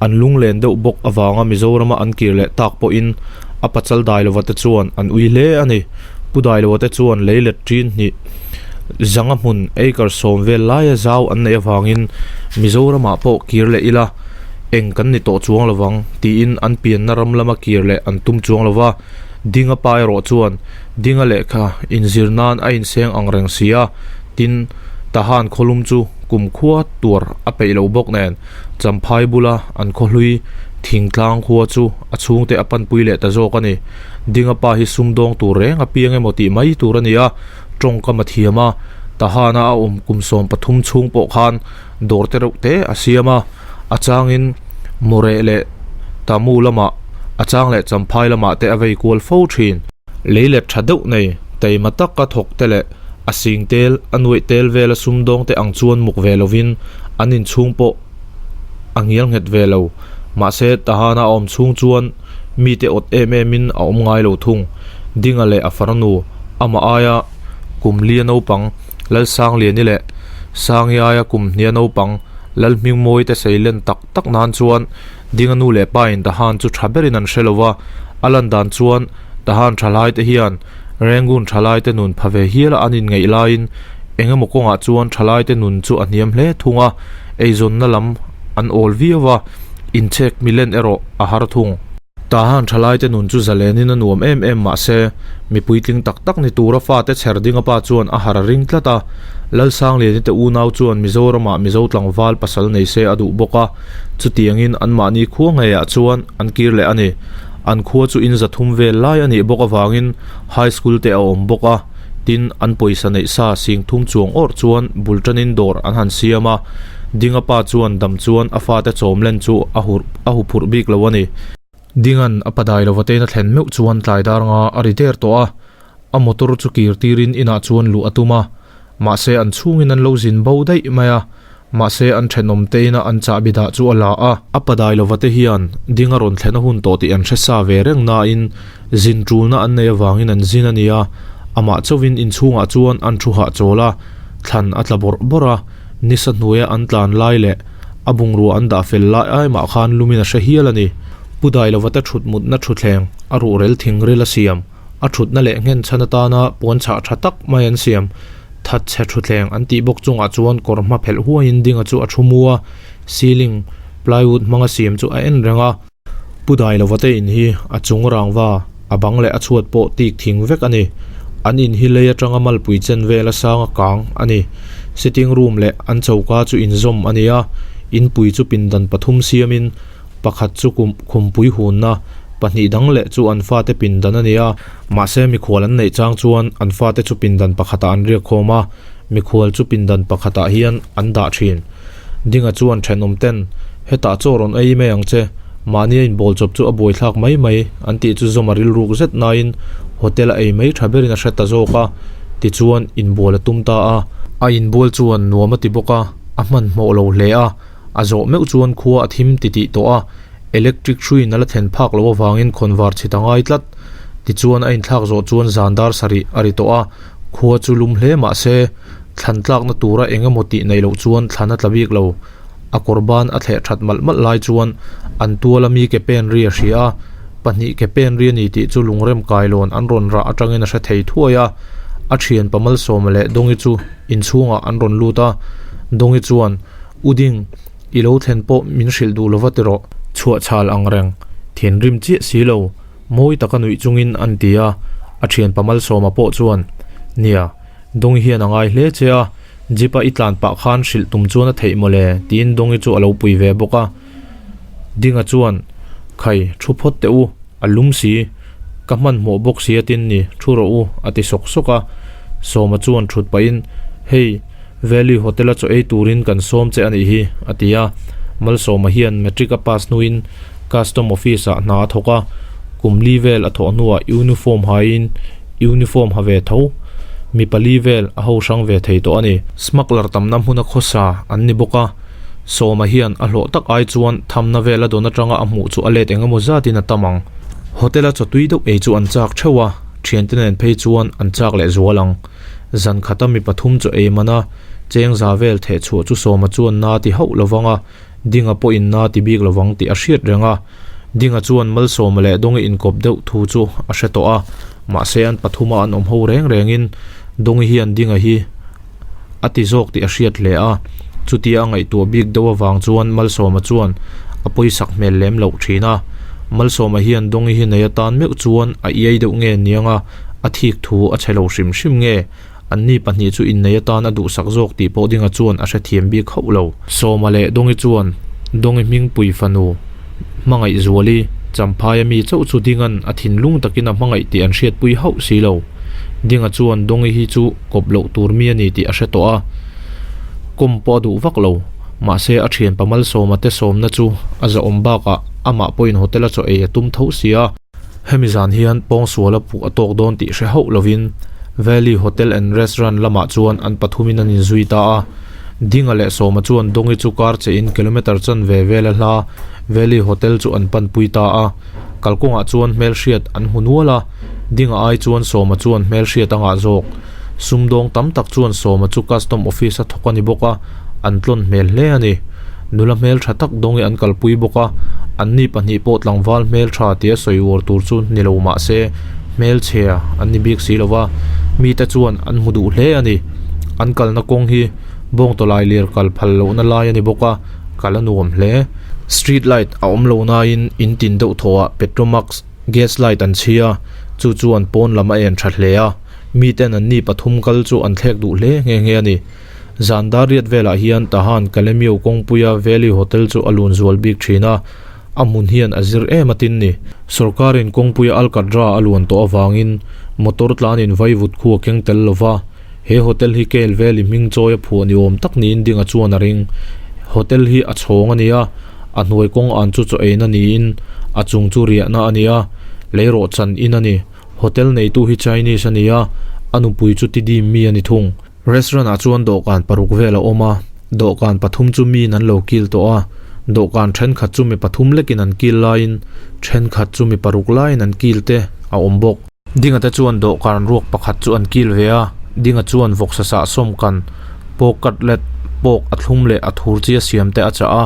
an lunglen deuh bawk avanga Mizorama an kir leh tak pawhin a Pachal Dailova te chuan an ui hle a ni. Pu Dailova te chuan leilet ṭin hnih zanga hmun acre sawm vel laia zau an neih avangin Mizoramah pawh kir leh ila eng kan ni tawh chuang lovang tiin an pianna ram lama kir leh an tum chuang lova, Dinga pa erawh chuan Dinga lehkha inzir nan a inseng ang reng si a, tin Tahan khawlum chu kumkhua tuar a peih lo bawk nen Champhai bula an khawhlui thingtlang khua chu a chhungte a panpui leh ta zawk a ni. Dinga pa hi sumdawng tur reng a piang emaw tih mai tur a ni a, tawngkam a thiam a, Tahana a awm kum 13 chhung pawh khan dawr te reuh te a siam a, a changin Mawreh leh Tamu lamah, a chang leh Champhai lamah te a vei kual fo thin. Leilet tha deuh nei, taima taka thawk te leh a sing tel, a nuaih tel vela sumdawng te ang chuan muk ve lovin an inchhung pawh a ngial nghet ve lo. Mahse, Tahana a awm chhung chuan mite awt em emin a awm ngai lo thung. Dinga leh a farnu, amah aia kum lia naupang Lalsangliani leh Sangi aia kum hnia naupang Lalhmingmawi te sei len tak tak nan chuan Dinga nu leh pa in Tahan chu tha berin an hre lo va, a lan dan chuan Tahan thalai te hian Rangoon thalai te nun pha ve hial a an inngeih laiin eng emaw kawngah chuan thalai te nun chu a hniam hle thung a, eizawnna lam an awl viau a, inchhek milen erawh a har thung. Tahan thalai te nun chu zalenin a nuam em em mah se, mi puitling tak tak ni tura fate chher ding a pa chuan a har a ring tlat a. Lalsangliani te unau chuan Mizoramah Mizo tlangval pasal nei se a duh bawk a, chutiangin anmahni khua ngeiah chuan an kir leh a ni. An khua chu in zathum vel lai a nih bawk avangin High School te a awm bawk a, tin an pawisa neih sa sing thum chuang awrh chuan bul tanin dawr an han siam a, Dinga pa chuan dam chuan a fate chawm len chu a hur a huphurh bik lo a ni. Dinga'n a padai lova tein a thlen meuh chuan tlai dar nga a ri der tawh a, a motor chu kir tirin inah chuan luh a tum a, mahse an chhungin an lo zin bo daih mai a, mahse an thenawm te ina an chahbi dah chu a la a. A padai lova te hian ding a rawn thlen a hun tawh tih an hre sa ve reng nain zin tulna an nei avangin an zin a ni a, amah chauhin inchhungah chuan an thu hahchawl a, thlan a tla bawrh bawrh a, nisa hnuaia an tlan lai leh a bungrua an dah fel lai ai mah khan lumin a hre hial a ni. Pu Dailova te thut mutna thutthleng a ruhrel thingril a siam, a thutna leh nghen chhan atana puan chhah tha tak mai an siam. Thatchhe thutthleng an tih bawk chungah chuan kawr hma phelh huaiin Dinga chu a thu mu a, ceiling plywood hmanga siam chu a en reng a. Pu Dailova te in hi a chung rangva, a bang leh a chhuat pawh tik thing vek a ni. An in hi lei atanga malpui chen vel a sang a kang a ni. Sitting room leh an choka chu inzawm a ni a, inpui chu pindan pathum siamin pakhat chu kum khumpui hunna, pahnih dang leh chu an fate pindan a ni a. Mahse mikhual an neih chang chuan an fate chu pindan pakhatah an riak khawm a, mikhual chu pindan pakhatah hian an dah thin. Dinga chuan thenawm ten, Hetah chaw rawn ei mai ang che, mahnia inbawl chawp chu a buaithlak mai mai, an tih chu zawm a rilruk zet nain hotel a ei mai tha berin a hre ta zawk a, tichuan inbual a tum ta a. A inbual chuan nuam a ti bawk a, a hmanhmawh lo hle a, a zawh meuh chuan khua a thim titih tawh a, electric hruiin a la thlen phak loh avangin khawnvar chhit a ngai tlat. Tichuan a inthlak zawh chuan zan dar sarih a ri tawh a, khua chu lum hle mah se, Thlan tlakna tura eng emaw tih neih loh chuan thlan a tla bik lo. A kawr ban a thleh that malh malh lai chuan an tuala mi ke pen ri a hria a, pahnih ke pen ri a ni tih chu lungrem kailawn an rawn rah atangin a hre thei thuai a. A thian pa Malsawma leh Dawngi chu inchhungah an rawn lut a, Dawngi chuan, U Ding, i lo thlen pawh min hrilh duh lova ti rawh. Chhuahchhal ang reng, thinrim chiah si lo, mawi taka nuih chungin an ti a. A thian pa Malsawma pawh chuan, Nia, Dawngi hian a ngai hle che a, Jeep a i tlan pah khan hrilh tum chuan a theih mawle, tiin Dawngi chu a lo pui ve bawk a. Dinga chuan, Khai, thu phawt teh u, a lum si, ka hmanhmawh bawk si a tin ni, thu rawh u, a ti sawk sawk a. Sawma chuan thut pahin, Hei, Valley Hotel a chaw ei turin kan sawm che a nih hi, a ti a. Malsawma hian matric a pass hnuin Custom Office ah hna a thawk a, kum li vel a thawh hnuah uniform haiin uniform ha ve tho, mi pali vel a ho hrang ve thei tawh a ni. Smuggler tamna hmuna khawsa an ni bawk a, Sawma hian a hlawh tak ai chuan thamna vel a dawn atanga a hmuh chu a let eng emaw zatin a tam ang. Hotel a chawtui deuh ei chu an chak theuh a, thiante nen phei chuan an chak leh zual ang. Zan khata mi pathum chaw ei man a, cheng za vel theh chhuah chu Sawma chuan na ti hauh lovang a, Dinga pawhin na ti bik lovang tih a hriat reng a. Dinga chuan Malsawma leh Dawngi inkawp deuh thu chu a hre tawh a, mahse an pathuma an awm ho reng rengin Dawngi hian Dinga hi a ti zawk tih a hriat hle a. Chutia a ngaihtuah bik deuh avang chuan Malsawma chuan a pawisak hmel lem loh thin a. Malsawma hian Dawngi hi nei atan meuh chuan a iai deuh nge niang a, a thik thu a chhe lo hrim hrim nge? Anni pahnih chu innei atan a duhsak zawk tih pawh Dinga chuan a hrethiam bik hauh lo. Sawma leh Dawngi chuan Dawngi hmingpui fanu Hmangaihzuali Champhaia mi chauh chu Dinga'n a thinlung takin a hmangaih tih an hriatpui hauh si lo. Dinga chuan Dawngi hi chu kawp loh tur mi a ni tih a hre tawh a, kawm pawh a duh vak lo. Mahse a thianpa Malsawma te sawmna chu a zahawm bakah amah pawhin hotel a chaw ei a tum tho si a. Hemi zan hian pawngsual a puh a tawk dawn tih hre hauh lovin Valley Hotel and Restaurant lamah chuan an pathumin an inzui ta a. Dinga leh Sawma chuan Dawngi chu kar chein kilometre chanve vel a hla Valley Hotel chu an panpui ta a. Kalkawngah chuan hmelhriat an hmu nual a, Dinga ai chuan Sawma chuan hmelhriat a ngah zawk. Sumdawng tam tak chuan Sawma chu Custom Office a thawk a ni bawk a, an tlawn hmel hle a ni. Nula hmeltha tak dawngi an kalpui bawk a, anni pahnih pawh tlangval hmeltha tia sawi uar tur chu ni lo mah se hmelchhia an ni bik si lo va, mite chuan an hmu duh hle a ni. An kalna kawng hi bawngtawlai lir kal phal lohna lai a ni bawk a, kal a nuam hle. Street light a awm lo nain in tin deuh thawhah Petromax gas light an chhi a, chu chuan pawn lam a en tha hle a, miten anni pathum kal chu an thlek duh hle nghe nghe a ni. Zan dar riat velah hian Tahan Kalemyo kawngpuia Valley Hotel chu a lun zual bik thin a, a hmun hian a zir em a tin ni. Sorkarin kawngpuia Alcatra a luan tawh avangin motor tlanin vaivut khu a keng tel lova, he hotel hi Kale Valley hming chawi a phuah ni awm tak niin Dinga chuan a ring. Hotel hi a chhawng a ni a, a hnuai kawng an chu chaw eina niin A chung chu riahna a ni a, leirawhchan in a ni. Hotel neitu hi Chinese a ni a, a nupui chu Tidim mi a ni thung. Restaurant ah chuan dawhkan paruk vel a awm a, dawhkan pathum chu miin an lo kil tawh a, dawhkan thenkhat chu mi pathum lekin an kil laiin thenkhat chu mi paruk laiin an kil te a awm bawk. Dinga te chuan dawhkan ruak pakhat chu an kil ve a, Dinga chuan vawksa sah sawm kan pork cutlet, pork a thlum leh a thur chi a siam te a chah a,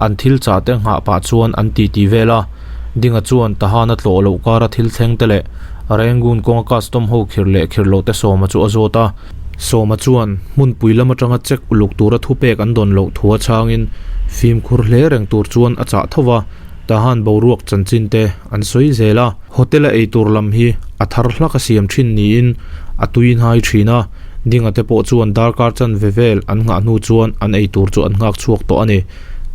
an thil chah te nghah pah chuan an titi vel a. Dinga chuan Tahan a tlawh loh kara thil thleng te leh Rangoon kawnga custom ho khir leh khir loh te Sawma chu a zawt a. Sawma chuan hmunpui lam atanga check uluk tura thupek an dawn loh thu a chhangin fimkhur hle reng tur chuan a chah tho va, Tahan boruak chanchin te an sawi zel a. Hotel a eitur lam hi a thar hlak a siam thin niin a tui hnai thin a, Dinga te pawh chuan darkar chanve vel an nghah hnu chuan an eitur chu an nghak chhuak tawh a ni.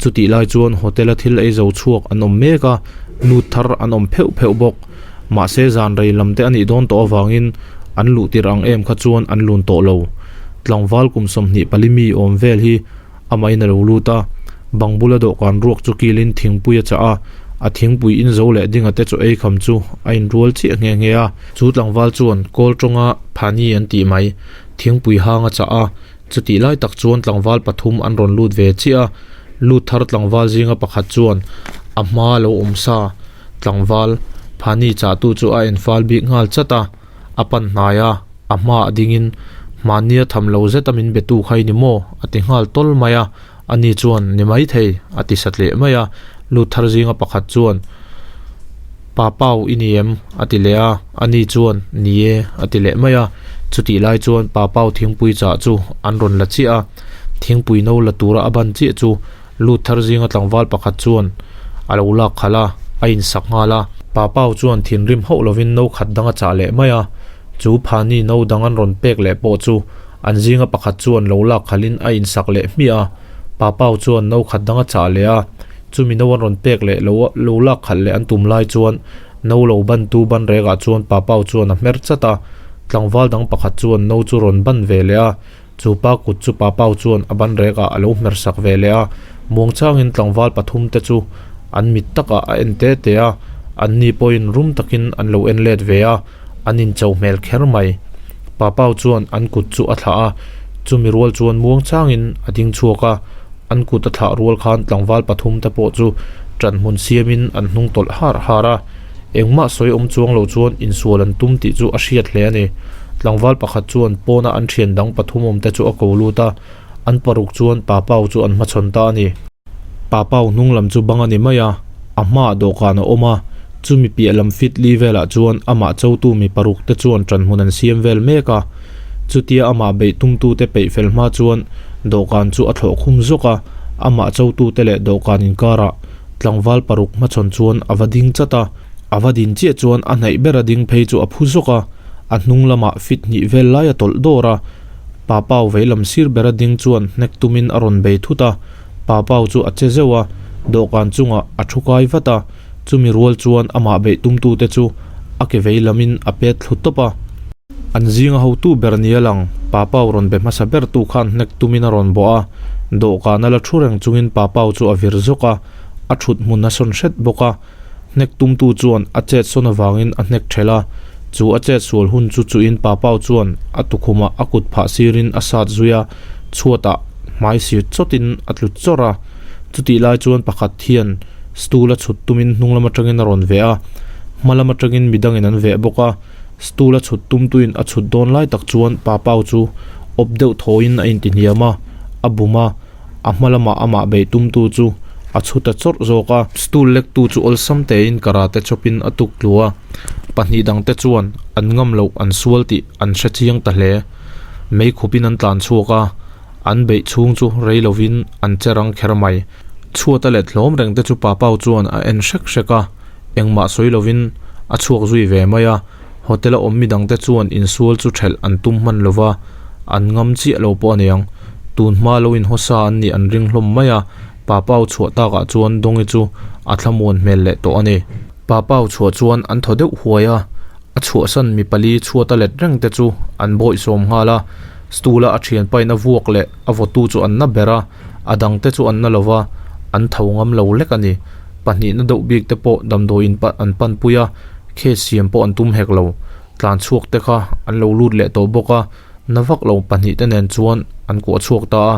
Chutih lai chuan hotel a thil ei zo chhuak an awm mek a, lut thar an awm pheuh pheuh bawk. Mahse zan rei lam te a nih dawn tawh avangin an luh tirh ang em kha chuan an lun tawh lo. Tlangval kum 24 mi awm vel hi amahin a lo lut a, bang bula dawhkan ruak chu kilin thingpui a chah a, a thingpui in zo leh dinga te chaw ei kham chu a inrual chiah nghe nghe a. Chu tlangval chuan kawl tawnga phani an tih mai thingpui hang a chah a, Chutih lai tak chuan tlangval pathum an rawn lut ve chiah a, lut thar tlangval zinga pakhat chuan a hma lo awm sa tlangval Phani chahtu chu a enfal bik nghal chat a, a pan hnai a, a hmaah dingin Hmania tham lo zeta min betu kha i ni maw? a ti nghal tawl mai a, ani chuan Ni maithei a ti satleh mai a, lut thar zinga pakhat chuan Pa Pau i ni em? a ti leh a, ani chuan Ni e a ti leh mai a. Chutih lai chuan Pa Pau thingpui chah chu an rawn la chiah a, thingpui no la tura a ban chiah chu lut thar zinga tlangval pakhat chuan a lo lak khalh a, a insak nghal a. Pa Pau chuan thinrim hauh lovin no khat dang a chah leh mai a, chu phani no dang an rawn pek leh pawh chu an zinga pakhat chuan lo lak khalhin a insak leh hmiah a. Pa Pau chuan no khat dang a chah leh a, chumi no an rawn pek leh lo lo lak khalh leh an tum lai chuan no lo bantu ban rekah chuan Pa Pau chuan a hmer chat a, tlangval dang pakhat chuan no chu rawn ban ve leh a, chu pa kut chu Pa Pau chuan a ban rekah a lo hmer sak ve leh a, muangchangin tlangval pathum te chu an mit takah a en te te a, an ni pawhin rum takin an lo en let ve a. An incho hmel kher mai. Pa Pau chuan an kut chu a thlah a, chumi rual chuan muang changin a ding chhuak a. An kut a thlah rual khan tlangval pathum te pawh chu ṭan hmun siamin an hnung tawlh har har a. Engmah sawi awm chuang lo chuan insual an tum tih chu a hriat hle a ni. Tlangval pakhat chuan pawna an ṭhian dang pathum awm te chu a ko lut a, an paruk chuan Pa Pau chu an hmachhawn ta a ni. Pa Pau hnung lam chu bang a ni mai a, a hmaah dawhkan a awm a, chumi piah lam fit li velah chuan amah chotu mi paruk te chuan ṭanhmun an siam vel mek a. Chutia amah beih tumtute peih fel hma chuan dawhkan chu a thlawh khum zawk a, amah chotute leh dawhkan inkarah tlangval paruk hmachhawn chuan a va ding chat a. A va din chiah chuan a hnaih bera ding phei chu a phu zawk a, a hnung lamah fit hnih vel lai a tawlh dawr a. Pa Pau veilam sir bera ding chuan hnek tumin a rawn bei thut a. Pa Pau chu a che zeuh a, dawhkan chungah a thu kai vat a, chumi rual chuan amah beih tumtute chu a ke vei lamin a pet thlu tawp a. An zinga hotu ber ni a lang, Pa Pau rawn be hmasa bertu khan hnek tumin a rawn bawh a, dawhkan a la thu reng chungin Pa Pau chu a vir zawk a, a thut hmun a sawn hret bawk a. Hnek tumtu chuan a chet sawn avangin a hnek ṭhelh a, chu a chet sual hun chu chuhin Pa Pau chuan a tukhumah a kut phah sirin a sat zui a, chhuatah hmai sir chawtin a tlu chawrh a. Chutih lai chuan pakhat hian stool a chhut tumin hnung lam atangin a rawn veh a, hma lam atangin midangin an veh bawk a. Stool a chhut tumtuin a chhut dawn lai tak chuan Pa Pau chu awp deuh thawiin a intihniam a, a bum a. A hma lamah amah beih tumtu chu a chhu ta chawrh zawk a. Stool lektu chu awlsam tein karate chawpin a tuk tlu a. Pahnih dangte chuan an ngam loh an sual tih an hre chiang ta hle. Mei khupin an tlan chhuak a, an beih chhung chu rei lovin an che rang kher mai. Chhuat a let hlawm reng te chu Papau chuan a en hrek hrek a, engmah sawi lovin a chhuak zui ve mai a. Hotel a awm midangte chuan insual chu ṭhelh an tum hman lo va, an ngam chiah lo pawh a niang. Tun hma lo inhawsa an nih an ring hlawm mai a, Pa Pau chhuah takah chuan Dawngi chu a thlamuan hmel leh tawh a ni. Pa Pau chhuah chuan an thaw deuh huai a, a chhuahsan mi pali chhuat a let reng te chu an bawihsawm nghal a, stool a a thianpain a vuak leh a vawtu chu an na ber a, a dangte chu an na lo va, an tho ngam lo lek a ni. Pahnihna deuh bik te pawh damdawiin an panpui a, case siam pawh an tum hek lo. Tlan chhuak te kha an lo lut leh tawh bawk a, na vak lo pahnih te nen chuan an kuah chhuak ta a.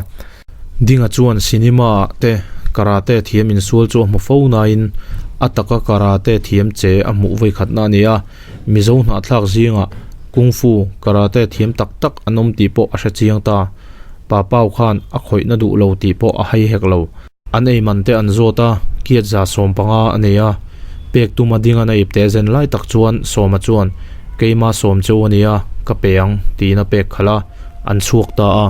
Dinga chuan cinema ah te karate thiam insual chu a hmu fo nain a taka karate thiam che a hmuh vawikhatna a ni a, Mizo hnahthlak zingah Kung Fu karate thiam tak tak an awm tih pawh a hre chiang ta. Pa Pau khan a khawihna duh lo tih pawh a hai hek lo. An ei man te an zawt a, kiat za 15 a nei a. Pek tuma ding an a ip teh zen lai tak chuan Sawma chuan, Keima sawm cheu a nia, ka pe ang, tiin a pek khalh a, an chhuak ta a.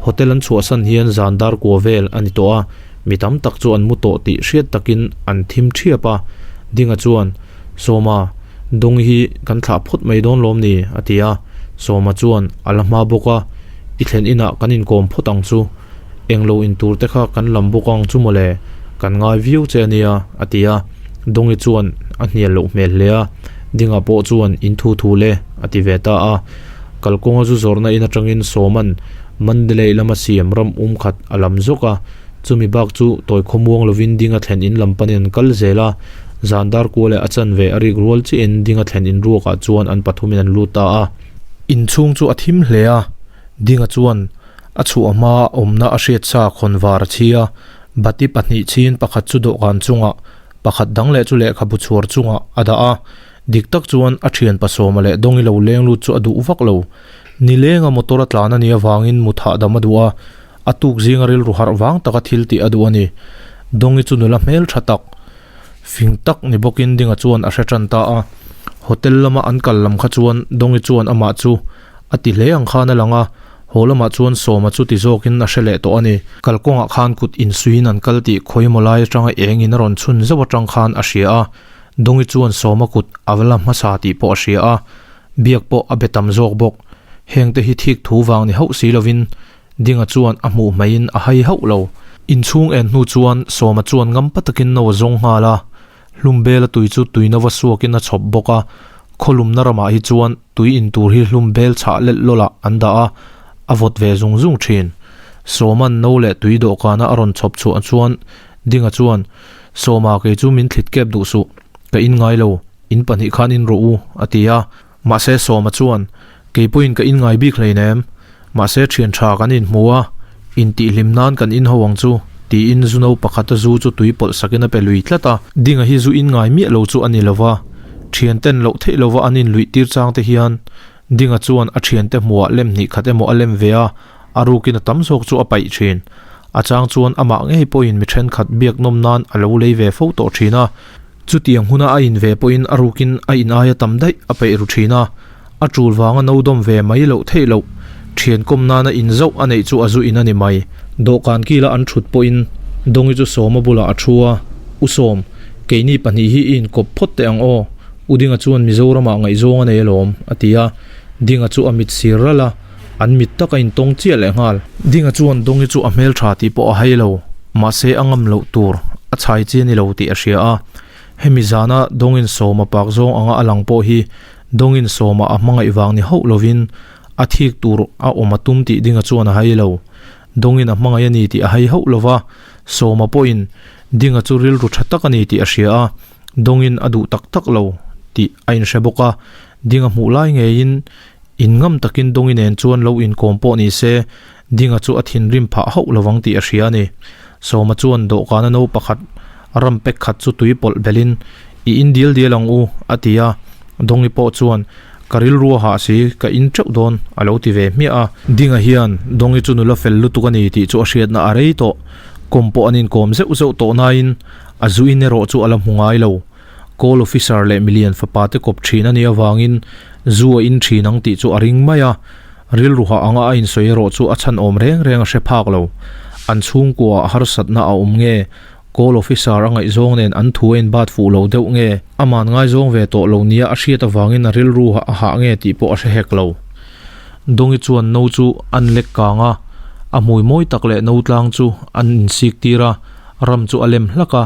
Hotel an chhuahsan hian zan dar kua vel a ni tawh a, mi tam tak chu an mu tawh tih hriat takin an thim thiap a. Dinga chuan, Sawma, Dawng hi kan thlah phawt mai dawn lawm ni? a ti a. Sawma chuan, A la hma bawk a, i thlen inah kan inkawm phawt ang chu. Englo in tur te kha kan lam bawk ang chu mawle, kan ngai viau che a nia, a ti a. Dawngi chuan a hnial loh hmel hle a, Dinga pawh chuan in thu thu le, a ti ve ta a. Kalkawnga zu zawrhna in atangin Sawman Mandalay lama siam ram um khat a lam zawk a, chumi bak chu tawi khawmuang lovin Dinga thlen in lam panin an kal zel a. Zan dar kua leh a chanve a rik rual chiahin Dinga thlen in ruakah chuan an pathumin an lut ta a. Inchhung chu a thim hle a, Dinga chuan A chhuah hma awmna a hriat sa khawn var a chhi a, bati pahnih chhin pakhat chu dawhkan chungah, pakhat dang leh chu lehkhabu chhuar chungah a dah a. Dik tak chuan a thian pasawma leh dawngi lo leng lut chu a duh vak lo. Nilenga motor a tlan a nih avangin mu thah dam a duh a, a tuk zinga rilru harh vang taka thil tih a duh a ni. Dawngi chu nula hmel tha tak, fing tak ni bawkin Dinga chuan a hre tan ta a. Hotel lama an kal lam kha chuan Dawngi chuan amah chu a ti hle ang khan a lang a, haw lamah chuan Sawma chu ti zawkin a hre leh tawh a ni. Kalkawngah khan kut insuiin an kal tih khawimaw lai atanga engin a rawn chhun zauh atang khan a hria a, Dawngi chuan Sawma kut a va la hmasa tih pawh a hria a, biak pawh a be tam zawk bawk. Hengte hi thik thu vang ni hauh si lovin Dinga chuan a hmuh hmaiin a hai hauh lo. Inchhung en hnu chuan Sawma chuan ngampa takin no a zawng nghal a, Hlumbela tui chu tui nova suakin a chhawp bawk a, khawlumna ramah hi chuan tui in tur hi hlumbel chhah lelh lawlah an dah a, a vawt ve zung zung thin. Sawma'n no leh tui dawhkana a rawn chhawp chhuah chuan Dinga chuan, Sawma kei chu min thlit kep duh suh, ka in ngai lo, in pahnih khan in rawh u, a ti a. Mahse Sawma chuan, Kei pawhin ka in ngai bik hleinem, mahse thian tha kan inhmu a, intihhlim nan kan inho ang chu, tiin zu no pakhata zu chu tui pawlh sakin a pe lui tlat a. Dinga hi zu in ngai miah lo chu a ni lova, thian ten loh theih lova an inluih tir chang te hian Dinga chuan a thiante hmuhah lem hnih khat emaw a lem ve a, a rukin a tam zawk chu a paih thin. A chang chuan amah ngei pawhin mi thenkhat biak nawm nan a lo lei ve fo tawh thin a. Chutiang huna a in ve pawhin a rukin a in aia tam daih a peih ru thin a, a tul vanga no dawm ve mai loh theih loh, thian kawm nana in zauh a neih chu a zu in a ni mai. Dawhkan kila an thut pawhin Dawngi chu Sawma bulah a thu a, U Sawm, keini pahnih hi i inkawp phawt teh ang aw, U Dinga chuan Mizoramah ngaihzawng a nei alawm, a ti a, Dinga chu a mit sir ralh a, an mit tak a intawng chiah leh nghal. Dinga chuan Dawngi chu a hmeltha tih pawh a hai lo, mahse a ngam loh tur a chhai chi a ni lo tih a hria a. Hemi zana Dawngin Sawma pak zawng anga a lang pawh hi Dawngin Sawma a hmangaih vang ni hauh lovin a thik tur a awm a tum tih Dinga chuan a hai lo. Dawngin a hmangaih a ni tih a hai hauh lova, Sawma pawhin Dinga chu rilru tha tak a ni tih a hria a, Dawngin a duh tak tak lo tih a inhre bawk a. Dinga hmuh lai ngeiin In ngam takin Dawngi nen chuan lo inkawm pawh ni se, Dinga chu a thinrim phah hauh lovang tih a hria a ni. Sawma chuan dawhkana no pakhat ram pek khat chu tui pawlh belhin, I in dial dial ang u, a ti a. Dawngi pawh chuan, Ka rilru a hah si, ka in teuh dawn, a lo ti ve hmiah a. Dinga hian Dawngi chu nula fel lutuk a ni tih chu a hriatna a rei tawh. Kawm pawh an inkawm zeuh zeuh tawh nain a zu in erawh chu a la hmu ngai lo. Call officer leh milian fapa te kawp thin a nih avangin zu a in thin ang tih chu a ring mai a, rilru hah anga a insawi erawh chu a chhan awm reng reng a hre phak lo. An chhungkuaah harsatna a awm nge? Call officer a ngaihzawng nen an thu a inbat fuh lo deuh nge? Aman ngaizawng ve tawh lo nia a hriat avangin a rilru hah a hah nge tih pawh a hre hek lo. Dawngi chuan no chu an lek kang a, a hmui mawi tak leh no tlang chu an insik tir a, Ram chu a lem hlak a,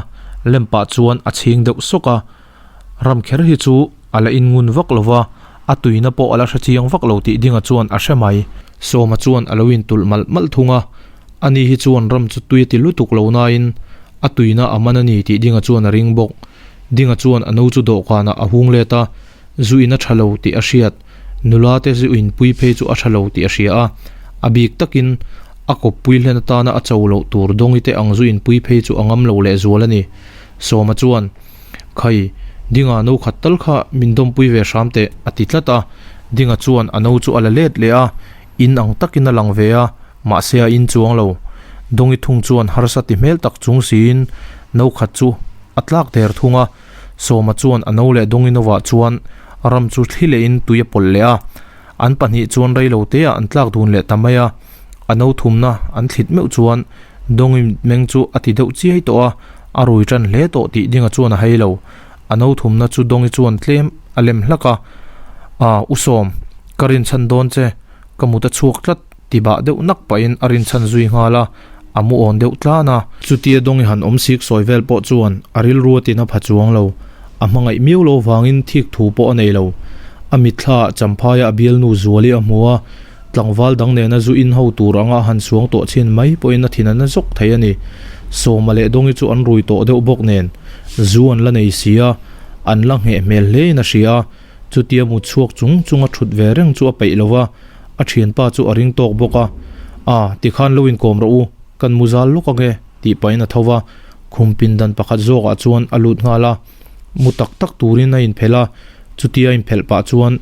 lem pah chuan a chhing deuh sawk a. Ram kher hi chu a la inngun vak lo va, a tuina pawh a la hre chiang vak lo tih Dinga chuan a hre mai. Sawma chuan a lo intulh malh malh thung a, ani hi chuan ram chu tui a ti lutuk lo nain A tuina a man a ni tih Dinga chuan a ring bawk. Dinga chuan a no chu dawhkanah a hung let a, zu in a tha lo tih a hriat. Nula te zu inpui phei chu a tha lo tih a hria a, a bik takin a kawppui hlen atana a cho loh tur Dawngi te ang zu inpui phei chu a ngam lo lehzual a ni. Sawma chuan, Khai, Dinga no khat tal kha min dawmpui ve hram teh, a ti tlat a. Dinga chuan a no chu a la let leh a, in ang takin a lang ve a, mahse a in chuang lo. Dawngi thung chuan harsa ti hmel tak chung siin no khat chu a tlak der thung a. Sawma chuan a no leh Dawngi novah chuan ram chu thli lehin tui a pawlh leh a. An pahnih chuan reilo teah an tlak dun leh ta mai a, a no thumna an thlit meuh chuan Dawngi mitmeng chu a ti deuh chiai tawh a, a rui tan hle tawh tih Dinga chuan a hei lo. A no thumna chu Dawngi chuan tlem a lem hlak a, Aa, U Sawm, ka rinchhan dawn che, ka mut a chhuak tlat ti bah deuh nak pahin a rinchhan zui nghal a, a mu awn deuh tlan a. Chutia Dawngi han awm sik sawi vel pawh chuan a rilru a tina pha chuang lo. A hmangaih miau lo vangin thik thu pawh a nei lo. A mitthla ah Champhaia a bialnu Zuali a hmu a, tlangval dang nena zu in ho tur anga a han suang tawh chhin mai pawhin a thin a na zawk thei a ni. Sawma leh Dawngi chu an rui tawh deuh bawk nen zu an la nei si a, an la ngheh hmel hlein a hria a. Chutia mut chhuak chung chung a thut ve reng chu a peih lo va, a thianpa chu a ring tawk bawk a, A, tikhan lo inkawm rawh u, kan mu zal lawk ange, tih pahin a tho va, khum pindan pakhat zawkah chuan a lut nghal a, mu tak tak turin a inphelh a, chutia a inphelh pah chuan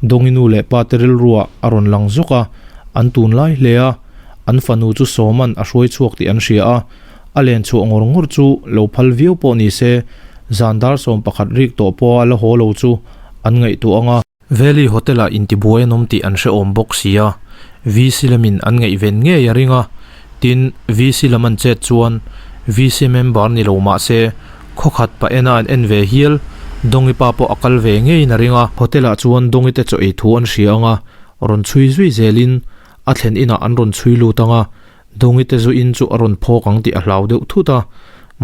Dawngi nu leh pa te rilruah a rawn lang zawk a, an tunlai hle a, an fanu chu Sawma'n a hruai chhuak tih an hria a, A len chhuah ngawr ngawr chu lo phal viau pawh ni se, zan dar 11 rik tawh pawha la haw lo chu an ngaihtuah ang a. Valley Hotel-ah intibuai an awm tih an hrehawm bawk si a, VC lamin an ngaihven ngei a ring a. Tin, VC lam an chet chuan VC member ni lo mah se, khawkhat pa ena an en ve hial, Dawngi pa pawh a kal ve ngeiin a ring a. Hotel-ah chuan Dawngi te chaw ei thu an hria ang a, rawn chhui zui zelin a thlen inah an rawn chhui lut ang a, Dawngi te zu in chu a rawn phawk ang tih a hlau deuh thut a,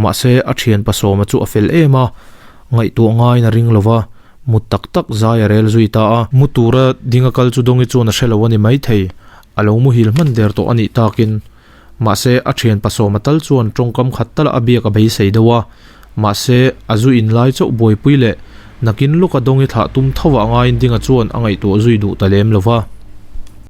mahse a thian pasawma chu a fel em a, ngaihtuah ngaiin a ring lo va, mut tak tak zai a rel zui ta a. Mu tura ding a kal chu Dawngi chuan a hre lo a ni maithei, a lo muhil hman der tawh a nih takin. Mahse a thian pasawma tal chuan tawngkam khat tala a biak a beisei deuh a, mahse a zu in lai chauh buaipui leh nakin lawka Dawngi thlah tum tho ah ngaiin Dinga chuan a ngaihtuah zui duh ta lem lo va.